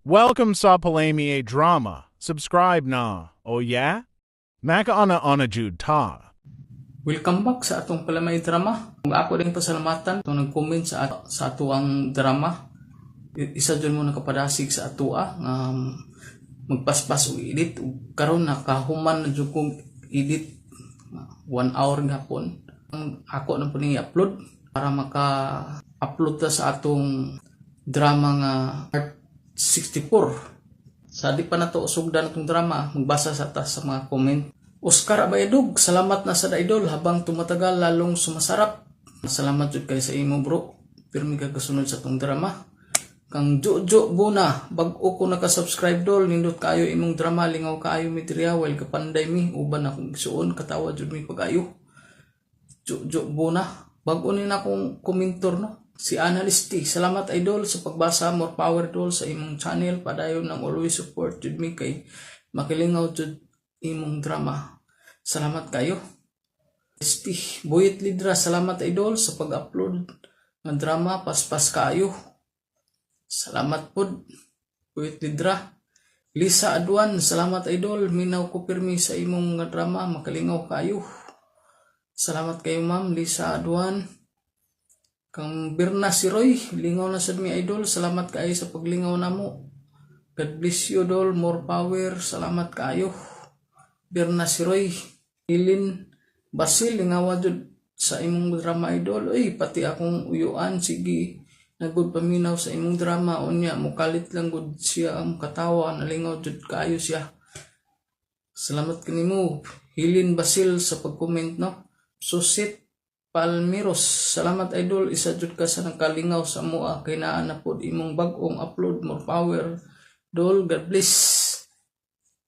Welcome sa Palami Drama. Subscribe na. Oh yeah? Makauna-una jud ta. Welcome back sa atong Palamay Drama. Kung ako din pasalamatan itong nag-comment sa atuang drama. Isa dyan mo nakapadasig sa atua nga magpaspas og edit. Ug karon nakahuman na jud kong edit, 1 hour gapon. Ang ako na po ni upload para maka-upload ta sa atong drama nga part 64. Sa di pa nato sugdan atong drama, magbasa sa ta sa mga comment. Oscar Abayadog, salamat na sa idol, habang tumatagal lalong sumasarap. Salamat jud kay sa imo, bro. Pirmi ka kasunod sa atong drama. Kang Jojo Buna, bag-o ko naka-subscribe, dol, nindot kayo imong drama, lingaw kaayo mi diriya while kapanday mi, uban akong igsuon, katawa jud mi pag-ayo. Jojo Buna, bag-o ni na akong komentor, no. Si Analyst T, salamat idol sa pagbasa, more power dol sa imong channel, padayon ng always support jud mi kay makilingaw jud imong drama. Salamat kayo. ST, Boyet Lidra, salamat idol sa pag-upload ng drama, paspas kayo. Salamat pod, Boyet Lidra. Lisa Adwan, salamat idol, minaw ko pirmi sa imong nga drama, makalingaw kayo. Salamat kayo, Ma'am Lisa Adwan. Kang Birna si Roy, lingaw na sad mi idol, salamat kaayo sa paglingaw namo. God bless you dol, more power, salamat kaayo. Birna si Roy, Ilin Basil, lingawa jud sa imong drama idol. Uy, pati akong uyuan, sige, nagud paminaw sa imong drama, unya, mukalit lang gud siya ang katawa, nalingaw jud kaayo siya. Salamat kanimo, Hilin Basil, sa pag-comment, no. Susit Palmiros, salamat idol, isa jud ka sa nakalingaw sa mua kay naa na pod imong bag-ong upload, more power dol, God bless.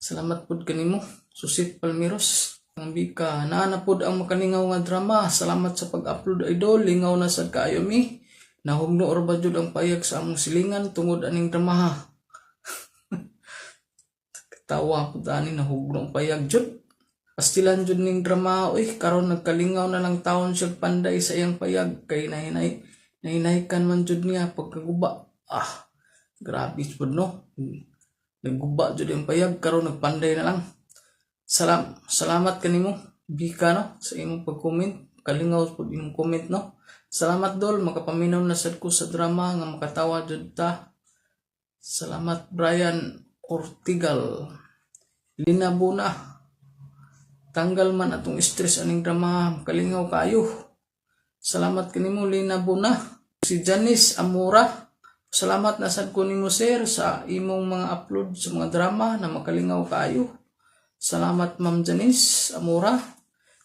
Salamat pod kanimo, Susit Palmiros. Ang bika, naa na pod ang makalingaw nga drama. Salamat sa pag-upload idol, lingaw na sad kaayo mi. Nahugno or ba jud ang payag sa among silingan tungod aning drama ha. Katawa pud ani, nahugno ang payag jud. Pastilan jud ning drama oy, karon nagkalingaw na lang taon siya panday sa iyang payag kay nahinay nahinaykan man jud niya pagkaguba. Ah, grabe pud no. Nagguba jud ang payag, karon nagpanday na lang. Salamat kanimo, Bika, no, sa imong pag-comment. Kalingaw pud imong comment, no. Salamat dol, makapaminaw na sad ko sa drama nga makatawa jud ta. Salamat, Brian Ortigal. Lina Buna. Tanggal man atong stress aning drama, kalingaw kayo. Salamat kanimo, Lina Buna. Si Janice Amora. Salamat na sad ko nimo, sir, sa imong mga upload sa mga drama na makalingaw kayo. Salamat, Ma'am Janice Amora.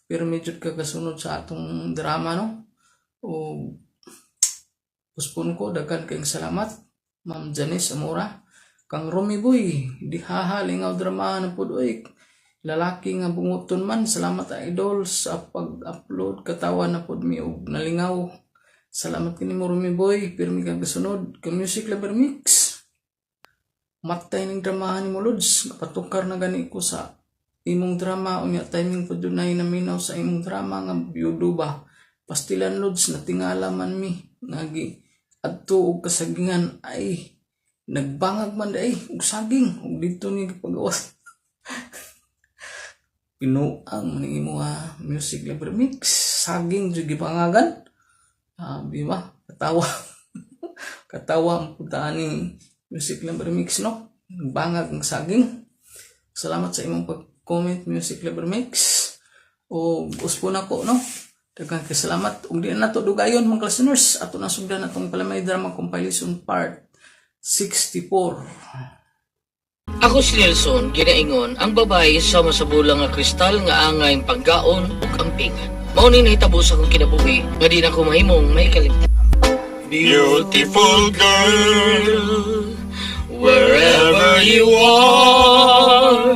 Pero medyo ka kasunod sa atong drama, no. O uspon ko, daghan kayong salamat, Ma'am Janice Amora. Kang Romy Boy, di haha, lingaw drama na pud oy. Lalaki nga bunguton man, salamat idol sa pag-upload, katawa na pud mi og nalingaw. Salamat kini mo, Romy Boy, pirmi ka kasunod. Ka Music Lover Mix. Matay ning dramahan nimo Lods, kapatukar na gani ko sa imong drama, unya timing pud dunay naminaw sa imong drama nga byudo ba. Pastilan Lods, natingala man mi ngagi adto og kasagingan ay nagbangag man ay og saging ug didto ni pagawas. Pinuang man imo ha, Music Lover Mix, saging jud gipangagan. Ah, di ba? Katawa. Katawa ang puta ni Music Lover Mix, no. Bangag ang saging. Salamat sa imong pag-comment, Music Lover Mix. O uspo na ko, no. Daghang kay salamat. Ug di na nato dugayon, mga listeners. Ato na sugdan atong Palamay Drama Compilation Part 64. Ako si Nelson, ginaingon, ang babae sama sa bulang nga kristal nga angay paggaon ug ampingan. Mao ni nahitabo sa akong kinabuhi nga di na ko mahimong may kalimtan. Beautiful girl, wherever you are,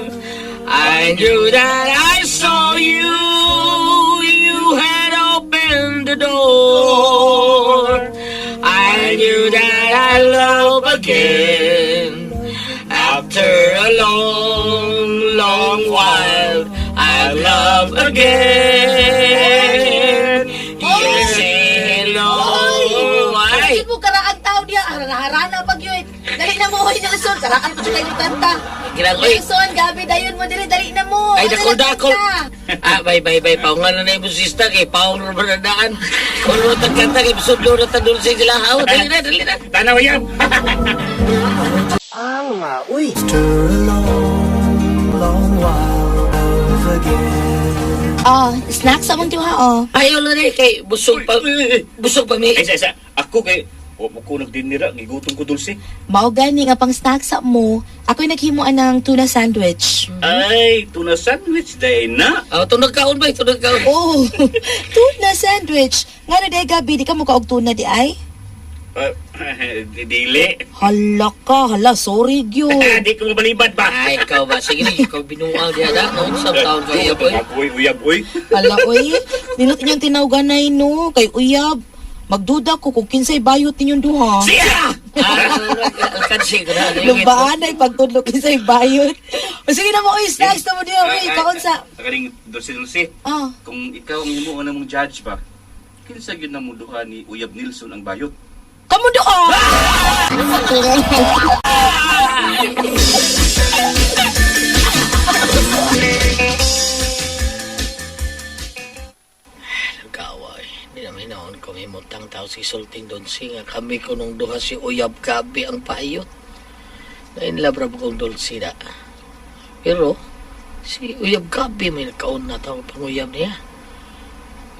I knew that I saw you. You had opened the door. I knew that I love again. After a long, long while, I love again. Yes, hello. Ay, mo karaang tao diha, harana-harana pag yun. Dali na mo, oy, Nelson. Karaan pa kayo kanta. Girang, oy. Nelson, gabi, dayon mo diri, dali na mo. Ay, Ano dakol, na dakol. kanta? Ah, bay, bay, bay. Paungan na na yung sista kay paung na daan. Kung ano kanta kay sudlo na ta dulce sila. Oh, dali na, dali na. Tanaw yan. Oh, snacks among duha, oh. Ayaw na rin kay busog pa. Busog pa mi. Ay, sa, isa. Ako kay, wa mo ko nagdinira, gigutom ko dulce. Mao gani nga pang snacks sa mo. Ako'y naghimo anang tuna sandwich. Ay, tuna sandwich day na. Ah, tunag kaon bay, tunag kaon. Oh, tuna sandwich. Nga na day gabi, di ka mo kaog tuna di ay? Ah, dili. Hala ka, hala, sorry gyud. Di ko mabalibad ba? Ay, ikaw ba? Sige na, ikaw binuang diha da. Noon sa taon ka iya, boy. Ako, uy, uyab, uy. Hala oy, ninot inyong tinawganay no, kay uyab. Magduda ko kung kinsay bayot ninyong duha. Siya! Ah, alkansi ko na. Lumbaan ay pagtudlo kinsay bayot. O sige na mo, oy, snacks na mo diha, oy, kaon sa... Kaning dulce dulce. Ah, Kung ikaw ang himuon na mong judge ba, kinsa gyud na mo duha ni Uyab Nilsson ang bayot? kamo duha! Nagkaaway. Hindi naman hinaon ko may mutang tao si Sulting doon si nga kami ko nung duha si Uyab Gabi ang paayot. Nainlabra mo kong dulce na. Pero si Uyab Gabi may nagkaon na tao panguyab niya.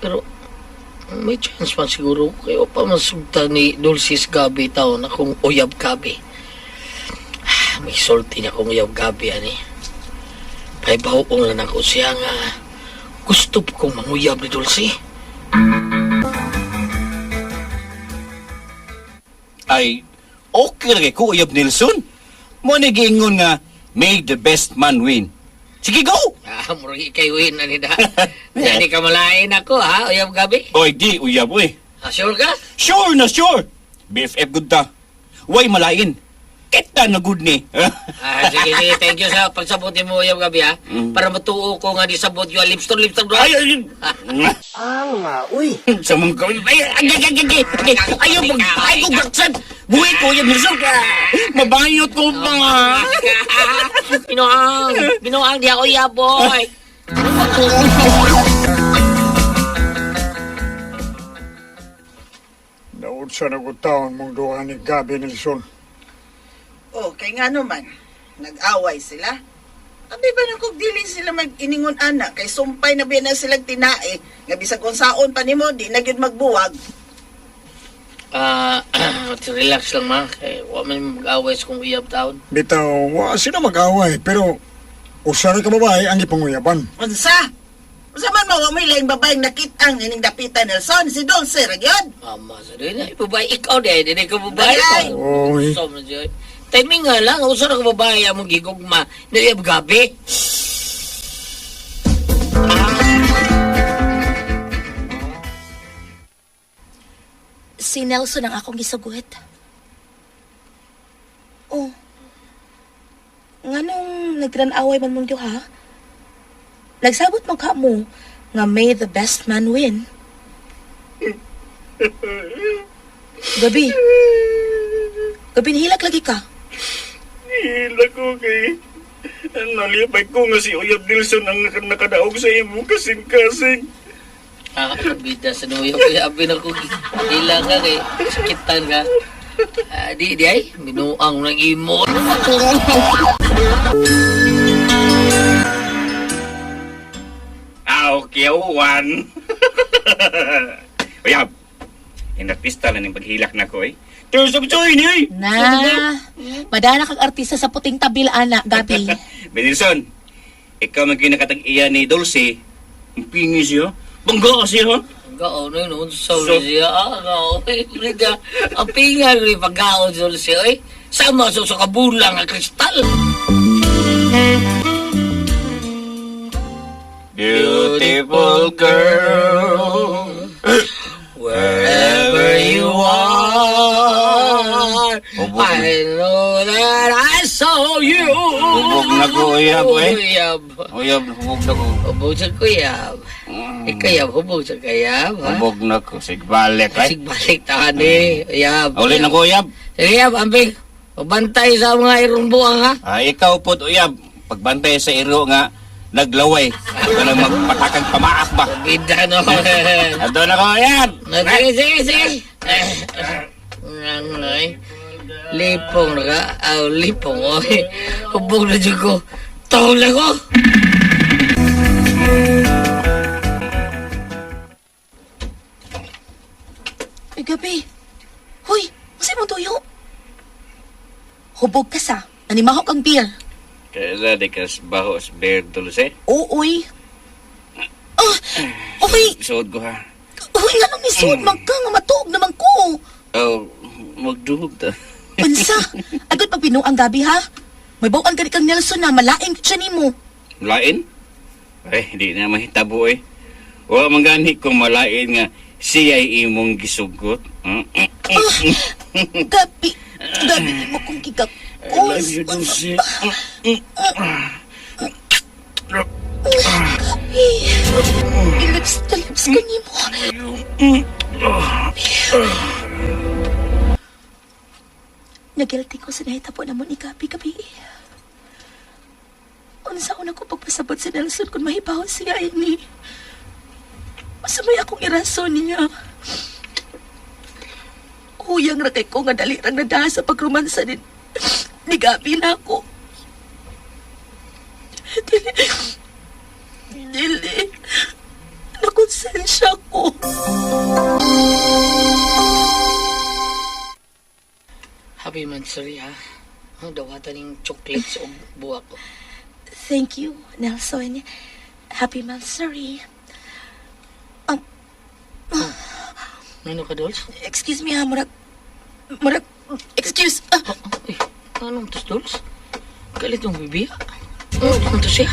Pero may chance man siguro kayo pa masugta ni Dulcis Gabi tao na kung Uyab Gabi. Ah, may sulti na kung Uyab Gabi ani. Paibaw lang ako siya nga gusto po kong manguyab ni Dulce. Ay, okay lagi ko Uyab Nilsson. Mo ni giingon nga may the best man win. Sige go. Ah, murag ikay win na nida. Hindi ka malain ako, ha, Uyab Gabi? Oy, di uyab oy. Ah, sure ka? Sure na sure. BFF good ta. Way malain. Kita na good ni. Ah, sige, sige. Thank you sa pagsabot ni mo, Uyab Gabi, ha? Para matuo ko nga di sabot yung lipstone, lipstone, Ay, ay, ay. Ah, uy. Sa mong kawin. Ay, ay, ay, ay, ay, ay, ayaw, mag, ay, ko baksan. Buhay ko, Uyab Nilsson. Mabayot ko ba? Ginoang! Ginoang, di ako uyab, boy! Daot sa nagutaon mong duha ni Gabi Nelson. Oh, kay nga naman, nag-away sila. Abi ba nang kung dili sila mag-iningon ana, kay sumpay na biya na silang tinae, nga bisag kung saon pa nimo, di na gyud magbuwag. Ah, relax lang, ma. Kay, wa man mag-away sa kong uyab taon. Bitaw, wa sila mag-away, pero usa ra ka babae ang gipanguyaban. Unsa? Unsa man mawa mo'y laing babaeng nakit-ang ining dapitan Nelson, si Dulce ra gyud. Mama, sa din ay babae. Ikaw di, di ka babae. Bagay. Oy. So, man siya. Timing nga lang, usa ra ka babae among gigugma ni Uyab Gabi. Si Nelson ang akong gisugot. Oh. Nganong nagranaway man mong duha? Nagsabot man ka mo nga may the best man win. Gabi. Gabi, nihilak lagi ka. Hila ko kay... Nalipay ko nga si Uyab Nilsson ang nakadaog sa imong kasing-kasing. Ah, bida sa nuyo ko abi na ko hila ka kay sakitan ka. Ah, di di ay binuang ng imo. Ah, okay, one. Uyab, inartista lang yung paghilak na ko eh. Tears of joy ni eh. Na, madana kag artista sa puting tabil, ana, Gabi. Benilson, ikaw man kinakatag-iya ni Dulce. Ang pingi siya. Bangga ka siya, ha? Gao no no sa siya. Ah, gao. Rida ang pingal ni pagao dulce oy. Sama sa kabulang ang kristal. Beautiful girl. Wherever you are, I know that I Sa, oh, yeah, oh, oh, Hubog na ko, uyab, eh. Uyab. Uyab, hubog na ko. Hubog sa kuyab. Ikayab, hubog sa kayab, ha? Hubog na ko. Sigbalik, eh. Sigbalik ta ni, uyab. Uli na ko, uyab. Sige, uyab, amping. Pabantay sa mga irong buwang, ha? Ah, ikaw po, uyab. Pagbantay sa iro nga, naglaway. Kanang magpatakang pamaak ba? Bida, no? Ato na ko, uyab. Sige, sige, sige. Ang ay. Lipong na ka. Aw, lipong, oy. Hubog na dyan ko. Tawag na ko. Ay, gabi. Hoy, masay mo tuyo. Hubog ka sa. Nanimahok ang beer. Kaya di ka baho sa beer dulce. Ooy. Ah, okay. Suod ko ha. Uy, nga nang isuod man ka, nga matuog naman ko. Oh, magduhog ta. Unsa? Agad pa ang gabi ha? May bawaan ka ni kang Nelson na malaing siya nimo. Lain? Ay, di na mahitabo eh. Wa man gani kung malain nga siya'y imong gisugot. Mm, Gabi, gabi mo kong gigakos. I love you, Dulce. Gabi, ilips na lips ko nimo. Nagilty ko sa nahitabo na mo ni Gabi gabi. Unsa una ko pagpasabot si Nelson kung mahibaw siya ini. Masamay akong irason niya. Huyang ra kay ko nga dali rang nadaha sa pagrumansa ni Gabi na ako. Dili. Dili. Nakonsensya ko. Happy Mansuri, ha? Ang dawatan ng chocolates o buwak ko. Thank you, Nelson. Happy Mansuri. Ano ka, Dolce? Excuse me ha, murag... Murag... Excuse... Ah, Uy, anong tos, Dolce? Galit mong bibiya. Ano to siya?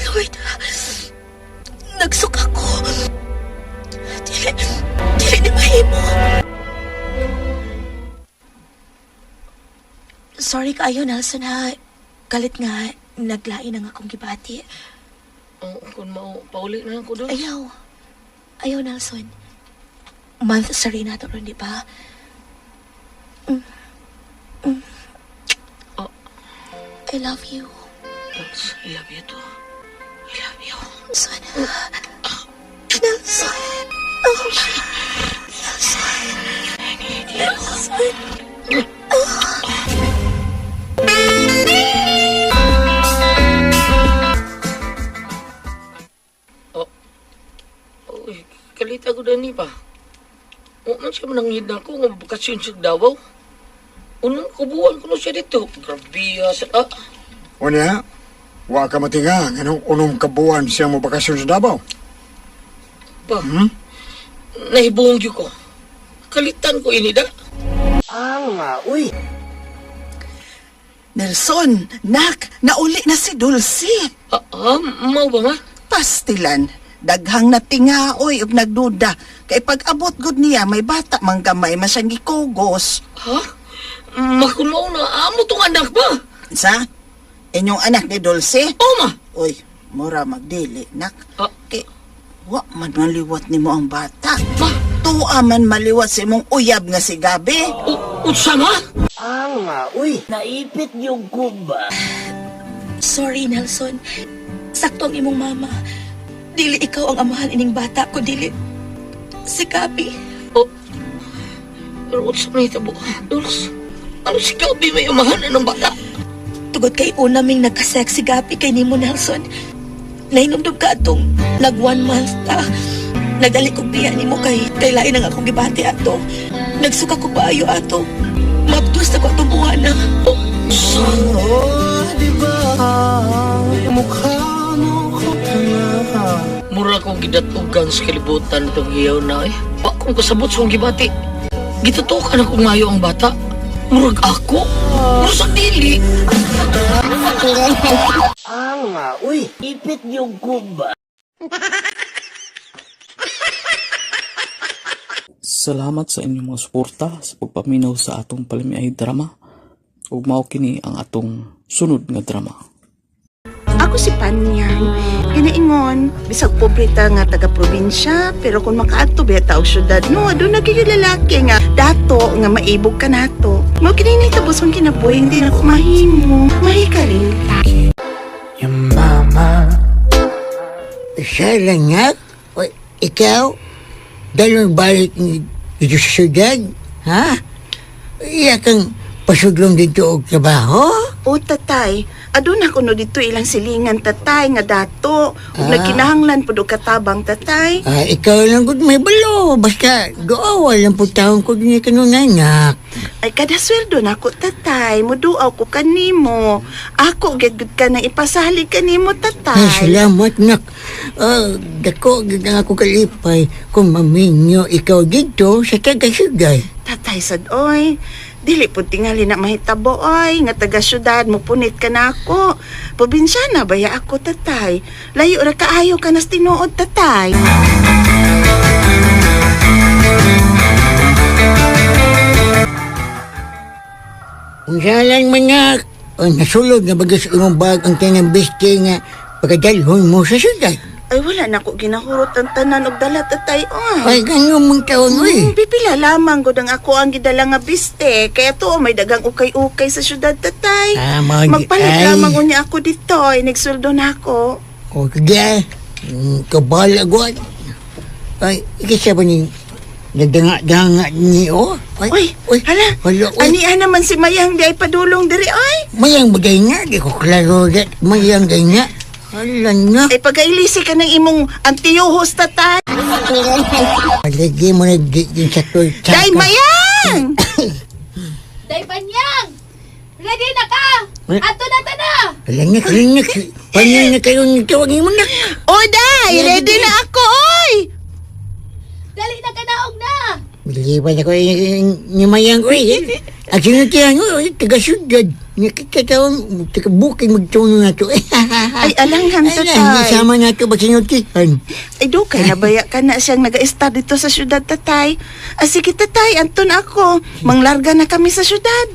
Lord, nagsuka ko. Dili, dili ni mahimo. Sorry kaayo, Nelson, ha. Kalit nga, naglain ang akong gibati. Oh, kung mao, pauli na lang ko, Dolce. Ayaw. Ayaw, Nelson. Month sa rin nato ron, di ba? Mm. Mm. Oh. I love you. Dolce, I love you too. I love you. Nelson. Nelson. Oh. Nelson. Nelson. Oh. Uy, kalit ako dani pa. O, man siya manangid na ako nga bakasyon sa Davao. Unong kubuan ko na siya dito. Grabe ha, sa... Ah, Unya, wa ka matinga nganong unom ka buwan siya mo bakasyon sa Davao. pa. Nahibuong yun ko. Kalitan ko ini da. Nelson, nak, nauli na si Dulce. Ah, ah, mau ba ma? Pastilan, daghang natingaoy ug nagduda. Kay pag-abot gud niya, may bata mang gamay man siyang gikugos. Ha? Makun mao na amo tong anak ba? Sa? Inyong anak ni Dulce? O ma. Uy, mura magdili, nak. Ah. Kay, wa man maliwat nimo ang bata. Ma, Tuwa man maliwat sa imong uyab nga si Gabi. unsa ma? Sorry, Nelson. Sakto ang imong mama. Dili ikaw ang amahan ining bata ko, dili. Si Gabi. Oh. Pero unsa man hitabo? Dulce. Ano si Gabi may amahan na ng bata? Tugod kay una ming nagka-sex si Gabi kay nimo Nelson. Nahinumdum ka atong nag 1 month ta. Nagdali kog biya nimo kay lain ang akong gibati ato. Nagsuka ko paayo ato. Mabdos na ko atong buwana. Mura kong gidatugan sa kalibutan itong iyaw na eh. Wa kong kasabot sa kong gibati. Gitutukan ako ngayo ang bata. Murag ako. Murag sa dili. Salamat sa inyong mga suporta sa pagpaminaw sa atong palamiay drama. Ug mao kini ang atong sunod nga drama. Ako si Panyang. Ginaingon, bisag pobre ta nga taga-probinsya, pero kung makaadto biya ta og syudad, no, doon nagiging lalaki nga dato nga maibog ka nato. Mao kini ni tabos kong kinabuhi, hindi na ko mahimo. Mahikalinta. Siya lang nga? O, ikaw? Dalawang balik ni dito sa syudad? Ha? Iya kang pasudlong dito og trabaho? O tatay, aduna ko no dito ilang silingan tatay nga dato. Ug nagkinahanglan pud og katabang tatay. Ah, ikaw lang gud may balo. Basta doawa lang po taon ko din kanunay nak. Ay kada sweldo nako tatay, muduaw ko kanimo. Ako gid gud ka nang ipasalig kanimo Ay, tatay. salamat nak. Ah, dako gid ang ako kalipay kung maminyo ikaw dito sa taga syudad. Tatay sad oy. Dili pud tingali na mahitabo oy nga taga syudad mo punit ka na ako. Probinsya na baya ako tatay. Layo ra kaayo ka nas tinuod tatay. Unsa lang manak. Oh, nasulod na bagas imong bag ang tanang biste nga pagkadalhon mo sa syudad. Ay wala na ko ginahurot ang tanan og dala tatay oy. Ay, ganyan mong taon, uy. Pipila lamang gud ang ako ang gidala nga biste. Kaya tuo may dagang ukay-ukay sa syudad tatay. Ah, Magpalit ay. lamang unya ako dito ay nagsweldo na ako. O, sige. Kabala, guwan. Ay, ikisa ba ni nagdanga-danga ni, oh? Ay, Uy, hala. Hala, uy. Anian naman si Mayang di ay padulong diri oy. Mayang bagay nga, di ko klaro dat. Mayang gay nga. Hala na. Ay pagailisi ka ng imong antiyuhos tatay. Palagi mo na di din sa toy. Day Mayang! Day Panyang! Ready na ka! Eh? Ato na ta na! Hala na, hala na. Panyan na kayo nito. Wag mo na. O day, ready na ako oy. Dali na ka naog na! Biliban ako ni Mayang, uy. At sinutihan, uy, taga-syudad. Nakita taon, taga-bukid magtuno na to. Ay alanghan Ay, tatay. sama na ito ba sinutihan? Ay dukay na baya ka na siyang naga-star dito sa syudad tatay. Ah, sige tatay, anton ako. Manglarga na kami sa syudad.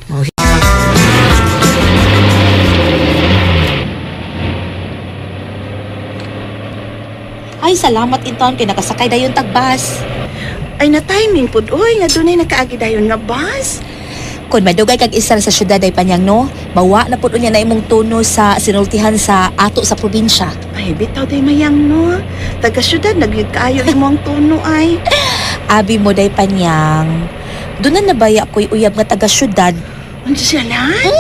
Ay, salamat inton kay nakasakay dayon tagbas. Ay na timing pud oy nga dunay nakaagi dayon nga bus. Kung madugay kag isar sa syudad ay Panyang no, mawa na pud unya na imong tono sa sinultihan sa ato sa probinsya. Ay bitaw day Mayang no. Taga syudad nagyud kaayo imong tuno ay. Abi mo day Panyang. Doon na nabaya ko'y uyab nga taga syudad. Unsa siya lan?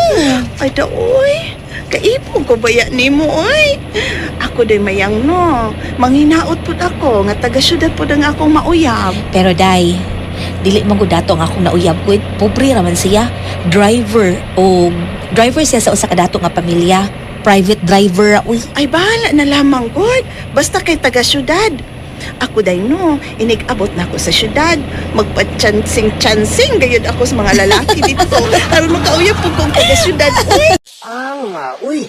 Ay da oy. Kaipong ko baya nimo oy. Ako day Mayang no. Manghinaot pud ako nga taga syudad pud ang akong mauyab. Pero day, dili man gud dato ang akong nauyab ko. Pobre raman siya. Driver o driver siya sa usa ka dato nga pamilya. Private driver uy. Ay bahala na lamang god. Basta kay taga syudad. Ako day no, inig-abot na ako sa syudad. Magpa-chansing-chansing gayud ako sa mga lalaki dito. Aron makauyab pud kong taga syudad. Uy! Ah, uy.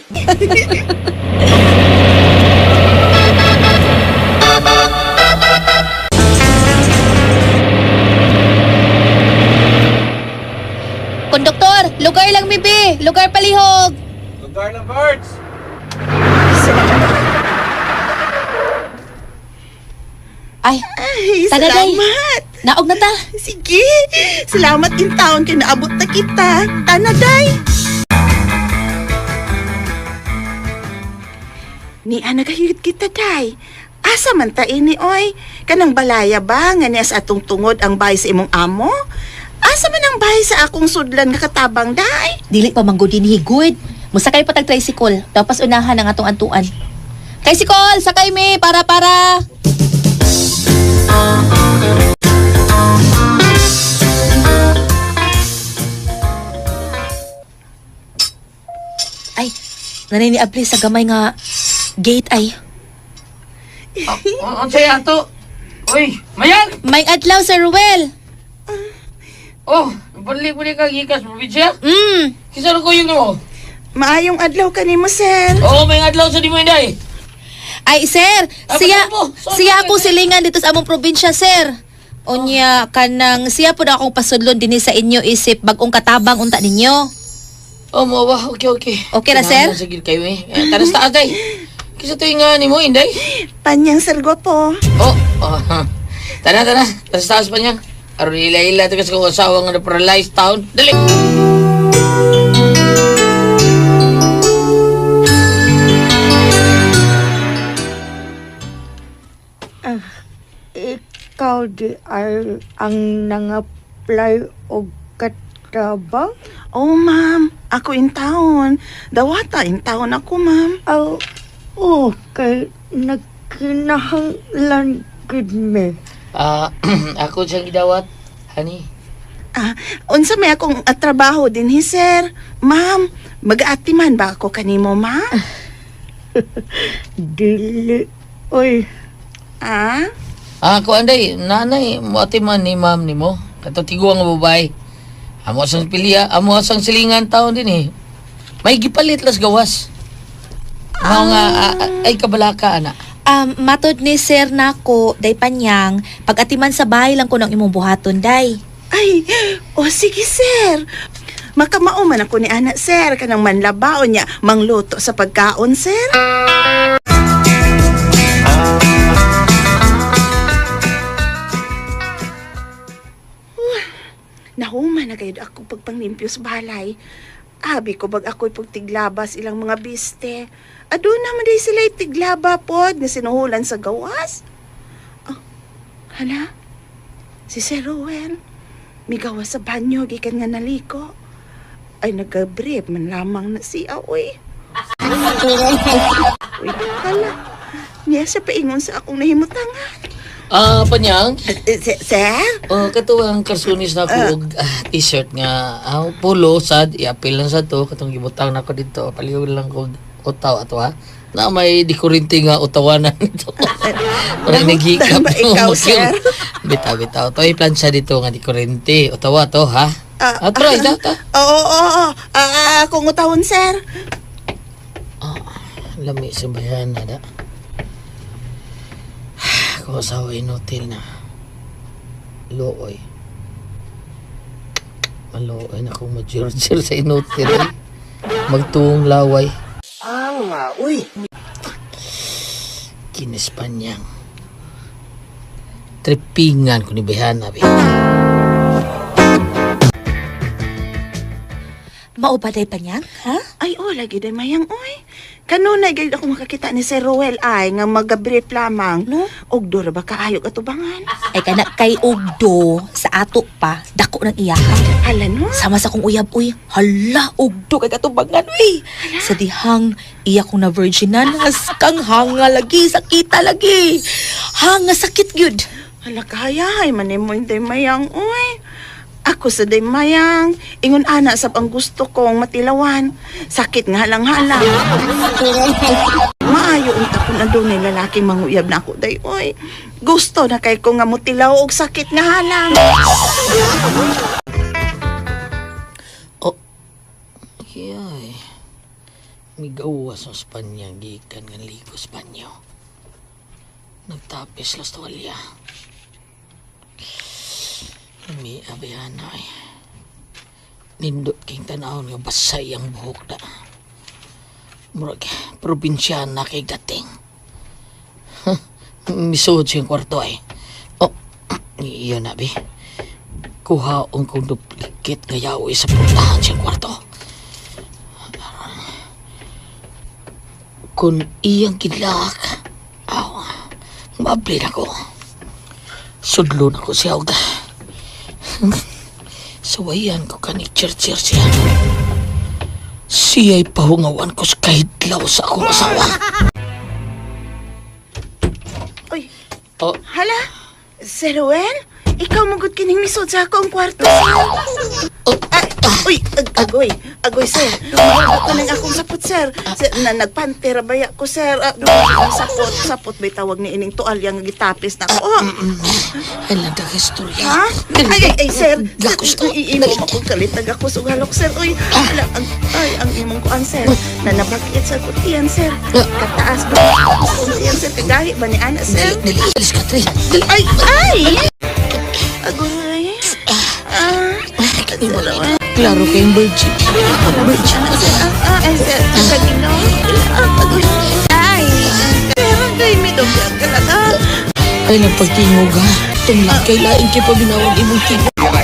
Konduktor, lugar lang bibi! Lugar palihog! Lugar ng birds! Ay, Ay, Tara, day. salamat. naog na ta. Sige. Salamat in town kay naabot na kita. Tana day. Ni ana gayud kita day. Asa man ta ini oy? Kanang balaya ba nga niya sa atong tungod ang bahay sa imong amo? Asa man ang bahay sa akong sudlan nga katabang day? Dili pa manggod dinhi good. Musakay pa tag tricycle, tapos unahan ang atong antuan. Tricycle, sakay mi para para. Ay, nanay ni Abli sa gamay nga gate ay. Unsay ato? Uy, Mayang! May adlaw sa Ruel. Oh, balik-balik ka gikas probinsya. Kinsa ko yun mo? Maayong adlaw kanimo, sir. Oo, may adlaw sa di mo inday. Ay, sir, Ah, siya, patay mo. Sorry, siya akong sorry. silingan dito sa among probinsya, sir. Unya kanang siya pud akong pasudlon dinhi sa inyo isip bag-ong katabang unta ninyo. Oh, mo ba? Okay, okay. Okay ra, sir? Kinahanglan sa gid kayo eh. Eh, Taras taas day. Kisa tuyo nga ni mo, Inday. Panyang, sir, gwapo. Oh, oh. Tara, tara. Taras taas pa niya. Aron ila-ila ito kasi kung asawa nga na-paralyzed town. Dali! Ikaw di ay ang nang-apply og katabang? Oh, ma'am. Ako in town. Dawata in town ako, ma'am. Aw, oh, kay nagkinahanglan gud me. Ah, ako siyang gidawat, honey. Ah, unsa may akong trabaho din hi, sir. Ma'am, mag-aatiman ba ako kanimo, ma'am? Dili, oy. Ah? Ah, ako anday, nanay, muati man ni ma'am ni mo. Kato tiguang nga babae. Amo sang pilya, amo sang silingan taon din eh. May gipalit las gawas. Mao nga ay kabalaka ana. Matod ni sir nako, day panyang, pag-atiman sa bahay lang ko ng imong buhaton, day. Ay, oh sige, sir. Makamao man ako ni ana, sir. Kanang manlabaon niya, mangluto sa pagkaon, sir. Nahuman na gayud ako pagpanglimpyo sa balay. Abi ko bag ako'y pagtiglabas ilang mga biste. Aduna man day sila tiglaba pod nga sinuhulan sa gawas. Oh, hala? Si Sir Rowell, migawas sa banyo gikan nga naliko. Ay nagabrief man lamang na siya, uy. Uy, hala. Niya siya paingon sa akong nahimutangan. Ah, panyang. Eh, Sir? Oh, katuwang karsunis na ako og t-shirt nga polo sad iapil lang sa to katong gibutang nako dito palihog lang ko utaw ato ha. Na may dikurinti nga utawanan nito. Parang naghikap. ba ikaw, sir? Bitaw bitaw. To ay plancha dito nga dikurinti. Utawa to ha. Ah, Try ta ta. Oo, oo, oo. Ah, akong utawon, sir. Lami sa bayan na da. Kung asawa inutil na. Looy. Maluoy na kung majir-jir sa inutil. Eh. Magtuong laway. Awa, uy. Kinispanyang. Tripingan ko ni Bayana. Be. Mao ba day panyang, ha? Ay, oh, lagi day mayang, oy. Kanunay gayud ako makakita ni Sir Rowell ay nga magabrief lamang. No? Og dura ba kaayog atubangan? Ay kana kay Ugdo sa ato pa, dako ng iyakan. Hala no? Sama sa kong uyab uy, hala ugdo kay katubangan uy. Sa dihang iya kong na virginan, kang hanga lagi, sakita lagi. Hanga sakit gyud. Hala kaya ay manimo day mayang, oy. Ako sa day mayang, ingon ana sab ang gusto kong matilawan. Sakit nga halang-halang. Maayo unta kun adunay lalaking manguyab na ako day, oy. Gusto na kay ko nga mutilaw og sakit nga halang. Oh. Yay. Migawas sa Spanya, gikan nga ligo Spanyo. Nagtapis las tuwalya. Lami abayana ay. Nindot king tanawon nga basay ang buhok na. Murag probinsyana kay dating. Huh, misuod siyang kwarto ay. Oh, iyon na bi. Kuhaon kong duplicate nga yaw sa puntahan siyang kwarto. Kung iyang kidlak, aw, maabli na ko. Sudlo na ko siya og. Suwayan ko kani chir-chir siya. Siya'y pahungawan ko sa kahidlaw sa akong asawa. Oy, Oh, hala? Sir Rowell? Ikaw magud kining misod sa akong kwarto, sir. oh, Ay, uy, agoy, agoy, sir. Mahal ko ng akong sapot, sir. Sir, na nagpantera baya ko, sir. Ah, ang sapot, sapot ba'y tawag ni ining tual yung gitapis na ko. Oh, ay lang ka istorya. ha? Ay, ay, ay, sir. Sir, Gakos to. iimo akong kalitag ako sugalok, sir. Uy, hala, ang, ay, ang imong kuan, sir. Na nabakit sa kutiyan, sir. Kataas ba? Kutiyan, sir. Kagahi ba ni Ana, sir? Dali, dali, alis ka, dali. Dali. Ay, ay! Klaro kayong virgin. Virgin. Ah, eh, sir, kanino? Ay, pero kay mi dugyan ka lang, ah. Ay, nagpagtingog ha. Tumlak kay lain kay pabinawag imong tingog.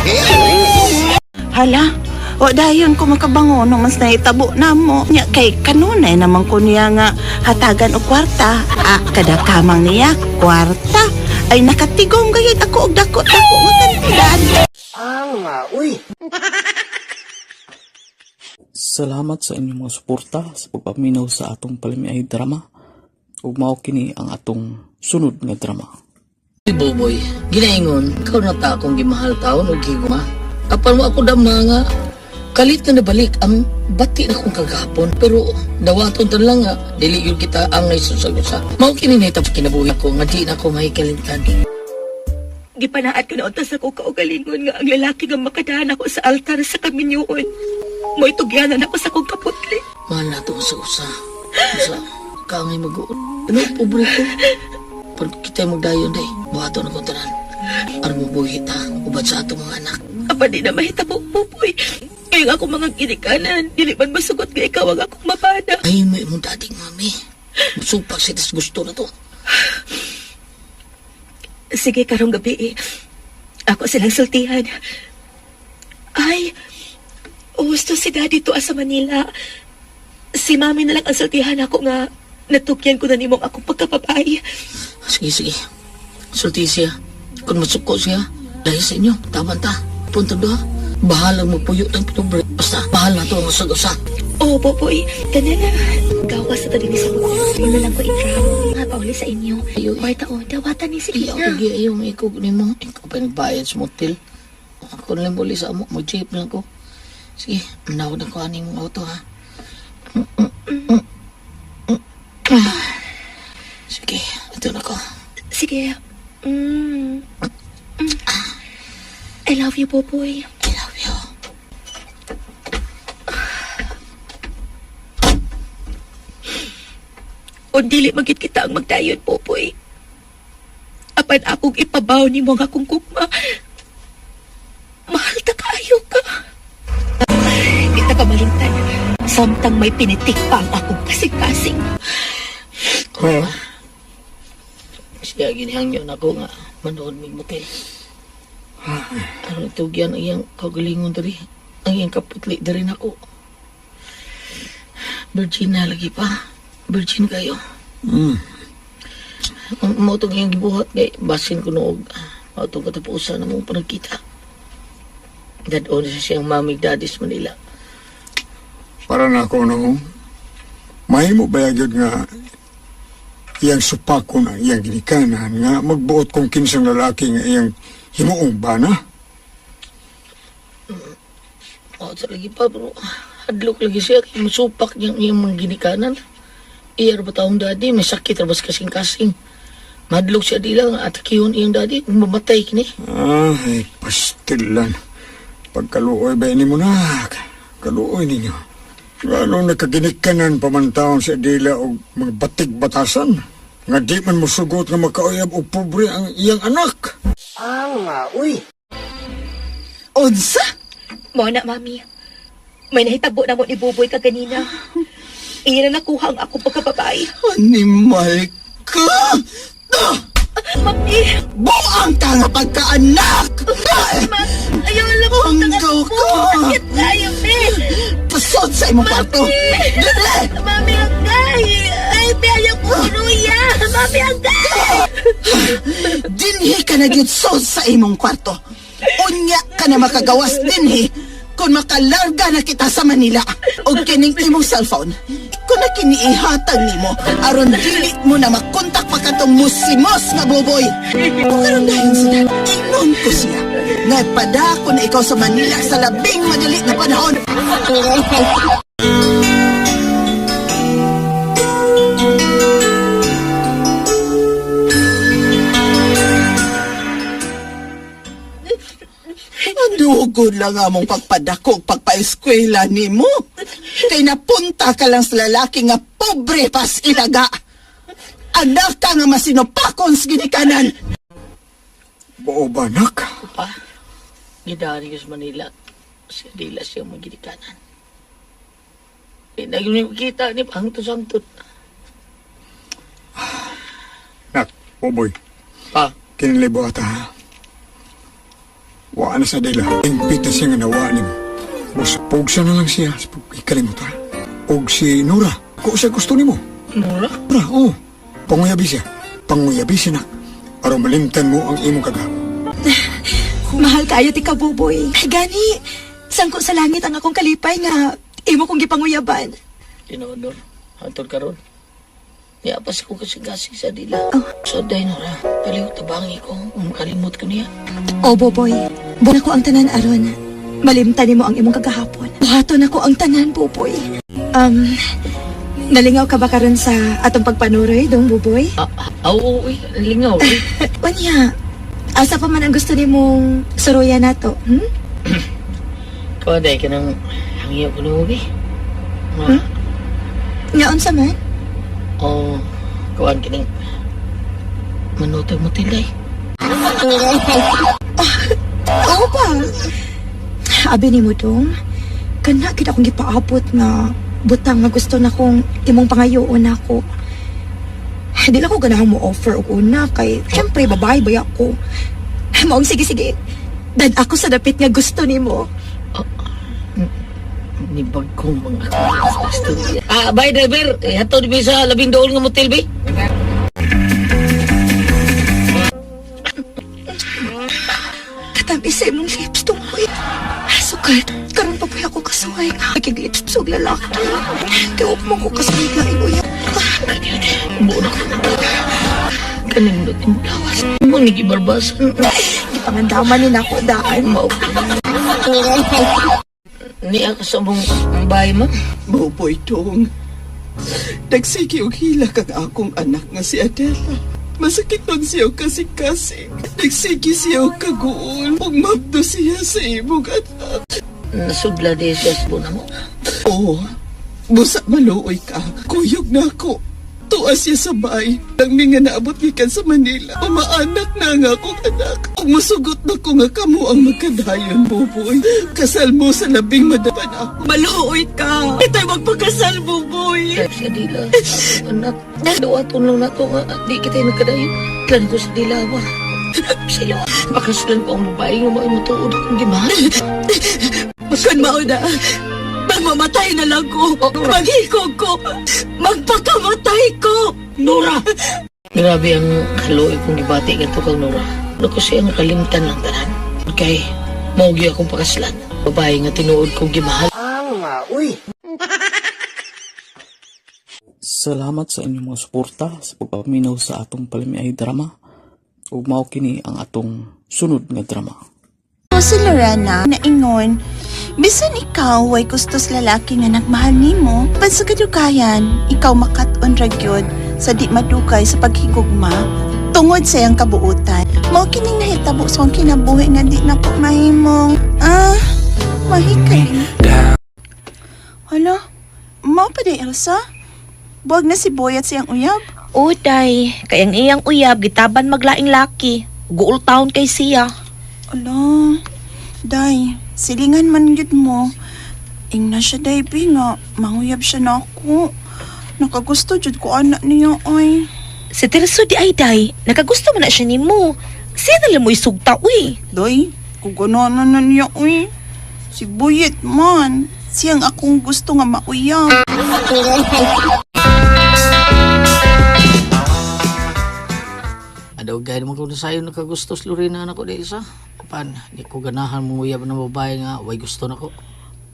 Hala, o dayon ko makabango no mas nahitabo na mo. Nya kay kanunay naman ko niya nga hatagan og kwarta. Ah, kada kamang niya kwarta. Ay nakatigom gayud ako og dako-dako nga kantidad. Salamat sa inyong mga suporta sa pagpaminaw sa atong palamiay drama. Ug mao kini ang atong sunod nga drama. Uy, Boboy, ginaingon, ikaw na ta akong gimahal taon o giguma. Apan mo ako dama nga, kalit na nabalik ang bati na kong kagahapon. Pero dawaton tan lang nga, dili yun kita ang naisusag-usa. Mao kini na itap kinabuhi ko, nga di na ako mahikalintan. Gipanaat ko na unta sa ko kaugalingon nga ang lalaki nga makadahan ako sa altar sa kaminyuon. Mo'y tugyanan ako sa kong kaputli. Mahal na ito sa usa. Usa, kaangay mag-uod. Ano, pobre ko. Pag kita magdayon day, buhaton ako tanan. Aron mo buhi ta, ubad sa atong mga anak. Apa di na mahitabo, Buboy. Kaya nga akong mga ginikanan, dili man masugot nga ikaw ang akong mabana. Ay, may imong dating mami. Supak si tas gusto na to. Sige, karong gabi eh. Ako silang sultihan. Ay, gusto si Daddy to sa Manila. Si Mami na lang ang sultihan ako nga natukyan ko na nimong akong pagkababae. Sige, sige. Sulti siya. Kung masuko siya, dahil sa inyo, tama ta. Punta doha. Bahalang magpuyo ng pobre. Basta, bahala na to ang usag-usa. Oh, Boboy, tanan na. Gawas sa tabi ni sa bukas. Muna lang ko i-drop. Nga pauli sa inyo. Ayo, eh. Kwarta o, dawatan ni si Ayaw, Gina. pagi, ayaw, may ikog ni mo. Ikaw pa nagbayad sa motel. Ako na lang muli sa amo. Mag-jeep lang ko. Sige, manawag na ko aning mong auto, ha? Sige, ito na ko. Sige. Mm. Mm. I love you, Boboy. I love you. O dili magit kita ang magdayon, Popoy. Apan akong ipabaw ni mo ang akong kukma. Mahal ta kaayo ka. Kita ka malintan. Samtang may pinitik pa ang akong kasing-kasing. Ha? Siya, ginihangyo na ako nga manood mig motel. Ano tugyan ang iyang kagalingon diri? Ang iyang kaputli diri nako. Virgin na lagi pa. Virgin kayo. Ang mao tong iyang gibuhat kay basin ko noog. Mao tong katapusan na mong panagkita. Dadon siya siyang mami daddy sa Manila. Para na ako no. Mahimo ba gyud nga iyang supako na iyang ginikanan nga magbuot kung kinsang lalaki nga iyang himuong bana? Oh, sa lagi pa, bro. Hadlok lagi siya. Kay Masupak niyang iyang mga ginikanan. Iya ra ba taong daddy? May sakit ra ba sa kasing-kasing? Madlok siya di lang. Atakihon iyang daddy. Kung mamatay kini. Ay, pastilan. Pagkaluoy ba ini mo na? Kaluoy ninyo. Anong nakaginikanan pamantaon sa dila og mga batig batasan? Nga di man musugot nga makauyab og pobre ang iyang anak. Unsa? Mo na, Mami. May nahitabo na mo ni Buboy kaganina. Iya na nakuha ang akong pagkababae. Animal ka! Ah! Mami! Buang ka nga pagkaanak! Ay! Ma! Ayaw lang po! Anggaw ka! Sakit tayo, me! Pasod sa imong kwarto! Dili! Mami, agay! Ay, me, ayaw ko ruya! Mami, agay! Dinhi ka na gyud sod sa imong kwarto. Unya ka na makagawas dinhi kung makalarga na kita sa Manila og kining imong cellphone. Kung na kiniihatag nimo aron dili mo na makontak pa katong musimos nga boboy. Kung karon dayon sila, ingon ko siya. Nagpadako na ikaw sa Manila sa labing madali na panahon. Dugod lang among pagpadako ug pagpaeskwela nimo. Kay napunta ka lang sa lalaki nga pobre pas ilaga. Anak ka nga masinupakon sa ginikanan. Buo ba, anak? Pa, gidari ko sa Manila. Si Adela siya magilikanan. Di na yun kita ni pangtos-angtot. Nak, Boboy. Pa? Kinilay buhata ha. Waan na sa Adela. Impit na siya nga nawa nimo. Pugsa na lang siya. Ikalimutan. Og si Nora. Kung siya gusto nimo. Nora? Nora, oo. Panguyabi siya. Panguyabi siya, nak. Aron malimtan mo ang imong kagahapon. Mahal kayo ti kabuboy. Ay, gani, sangko sa langit ang akong kalipay nga imo kong gipanguyaban. Tinuod, Nor. Hantod karon. Niya pa ko kasing-kasing sa Adela. So, day, Nora. Paliw, tabangi ko. Kalimot ko niya. O, Boboy, buwan ko ang tanan aron. Malimtan nimo ang imong kagahapon. Buhaton ako ang tanan, Boboy. Nalingaw ka ba karon sa atong pagpanuroy, dong Boboy? Ah, ah, oo, uy. Lingaw, uy. Unya, asa pa man ang gusto nimong suruyan nato, hmm? Ikaw, day, ka nang hangyo ko nung ubi. Hmm? Nga unsa man? Oo, kuwan kining manutag mo tilay. Oo ba? Abi nimo dong, kana gid akong gipaabot nga butang nga gusto na kong imong pangayoon nako. Di lang ko ganahan mo offer og una kay syempre babae ba ako. Maong sige sige. Dad ako sa dapit nga gusto nimo. Ni bagkong mga istorya. Ah, bye driver. Eh, hatod bi sa labing dool nga motel bi. Katabi sa imong lips tungkoy. Sukat, karon pa po ako kasuhay. Naging lips og lalaki. Tiwag mo ko kasuhay laing uyab. Buo na ko. Kanindot mo lawas. Mo ni gibarbasan. Gipangandaman ni nako daan. Mao. Niya ka sa mong bahay mo. Boboy dong. Nagsige og hilak ang akong anak nga si Adela. Masakit man siya og kasing-kasing. Nagsige siya og kaguol. Ug mabdo siya sa imong anak. Nasudla di siya sa buo na mo. Oo. Busa maluoy ka. Kuyog na ako. Tuwa siya sa bay. Nang nga naabot gikan sa Manila. Umaanak na ang akong anak. Ug musugot na ko nga kamo ang magkadayon, Boboy. Kasal mo sa labing madapan ako. Maluoy ka. Ito'y magpakasal, Buboy. Si Adela, anak, duwaton lang na to nga, di kita yung nagkadayo. Plan ko sa Dilawa. Sila, makaslan ko ang babae nga mga matuod akong gimahal. Kun mao na, magmamatay na lang ko. Maghikog ko. Magpakamatay ko. Nora! Grabe ang kaluoy kong gibati ganito kang Nora. Ano ko siya nga kalimtan lang tanan. Kay, maugi akong pakaslan. Babae nga tinuod kong gimahal. Salamat sa inyong mga suporta sa pagpaminaw sa atong palamiay drama. Ug mao kini ang atong sunod nga drama. Si Lorena, naingon, bisan ikaw way gusto sa lalaki nga nagmahal nimo, pan sa kadugayan, ikaw makat-on ra gyud sa di madugay sa paghigugma tungod sa iyang kabuutan. Mao kining nahitabo sa akong kinabuhi nga di na ko mahimong mahikay. Hala, mao pa di Elsa? Buwag na si Boy at siyang uyab. O, day. Kay ang iyang uyab, gitaban maglaing laki. Guol taon kay siya. Ala, day, silingan man gyud mo. Ingna siya, day, bi nga, manguyab siya na ako. Nakagusto jud ko anak niya, ay. Si Tirso di ay, day. Nakagusto man na siya nimo. Siya na lang mo isugta, uy. Day, kugananan na niya, uy. Si Buyet man, siyang akong gusto nga mauyab. Adaw gaya naman ko na sayo nakagusto sa Lorena na ko di isa. Pan, di ko ganahan mong uyab ng babae nga, way gusto na ko.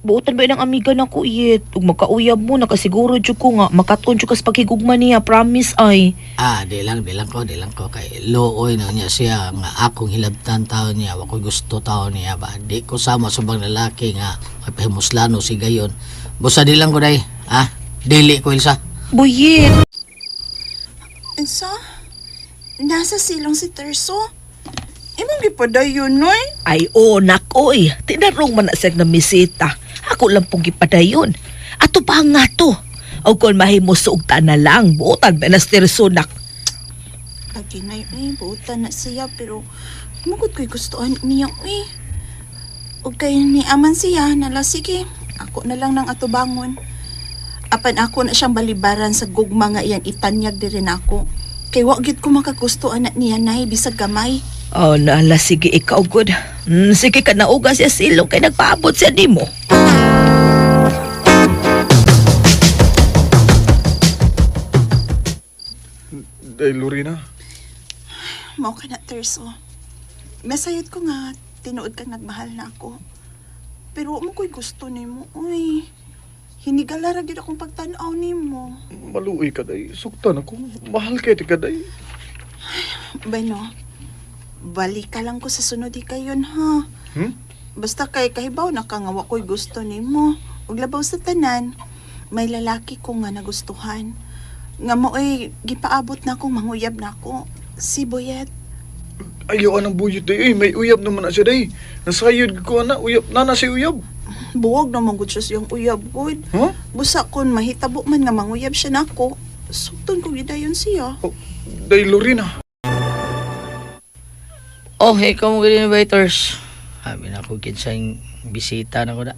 Buotan ba ng amiga na ko, iyet? Ug makauyab mo, nakasiguro jud ko nga. Makaton jud ka sa paghigugma niya, promise ay. Ah, di lang ko. Kay looy na niya siya nga akong hilabtan tao niya, wako'y gusto tao niya ba. Di ko sama sa bang lalaki nga mapahimuslano si gayon. Busa di lang ko day, ah, dili ko Elsa. Buyit. Unsa? Nasa silong si Terso? Imong gipadayon, noy? Ay, oo, nak, oy. Tinarong man na siya na misita. Ako lang pong gipadayon. Ato pa nga to. O kung mahimo suugta na lang, buotan ba na si Tirso, nak. Lagi na yun, eh, buutan na siya, pero magod ko'y gustuhan niya, eh. Ug kay ni aman siya, nala sige, ako na lang nang atubangon. Apan ako na siyang balibaran sa gugma nga iyang itanyag diri nako. Kay wa gyud ko makagusto anak niya nay bisag gamay. Oh, nala, sige, ikaw, good. Sige ka nauga siya silong kay nagpaabot siya nimo. Day, Lorena. Mao ka na, Terso. Masayod ko nga, tinuod kang nagmahal na ako. Pero wa mo ko'y gusto nimo, uy. Hinigala ra gyud akong pagtan-aw nimo. Maluoy ka, day. Suktan ako. Mahal kay ka, day. Bueno, balik ka lang ko sa sunod di kayon, ha? Hmm? Basta kay kahibaw na ka nga wa ko'y gusto nimo. Ug labaw sa tanan, may lalaki ko nga nagustuhan. Nga mo'y gipaabot na akong manguyab na ako. Si Boyet. Ayaw anang buyot, day. Uy, may uyab naman na siya, day. Nasayod ko na. Uyab na na si uyab. Buwag na manggod siya siyang uyab, good. Huh? Busa kon mahitabo man nga manguyab siya nako, sugton ko gidayon siya. Oh, day, Lorena. Oh, ikaw mo ganyan, waiters. Sabi na ako kinsang bisita na ko na.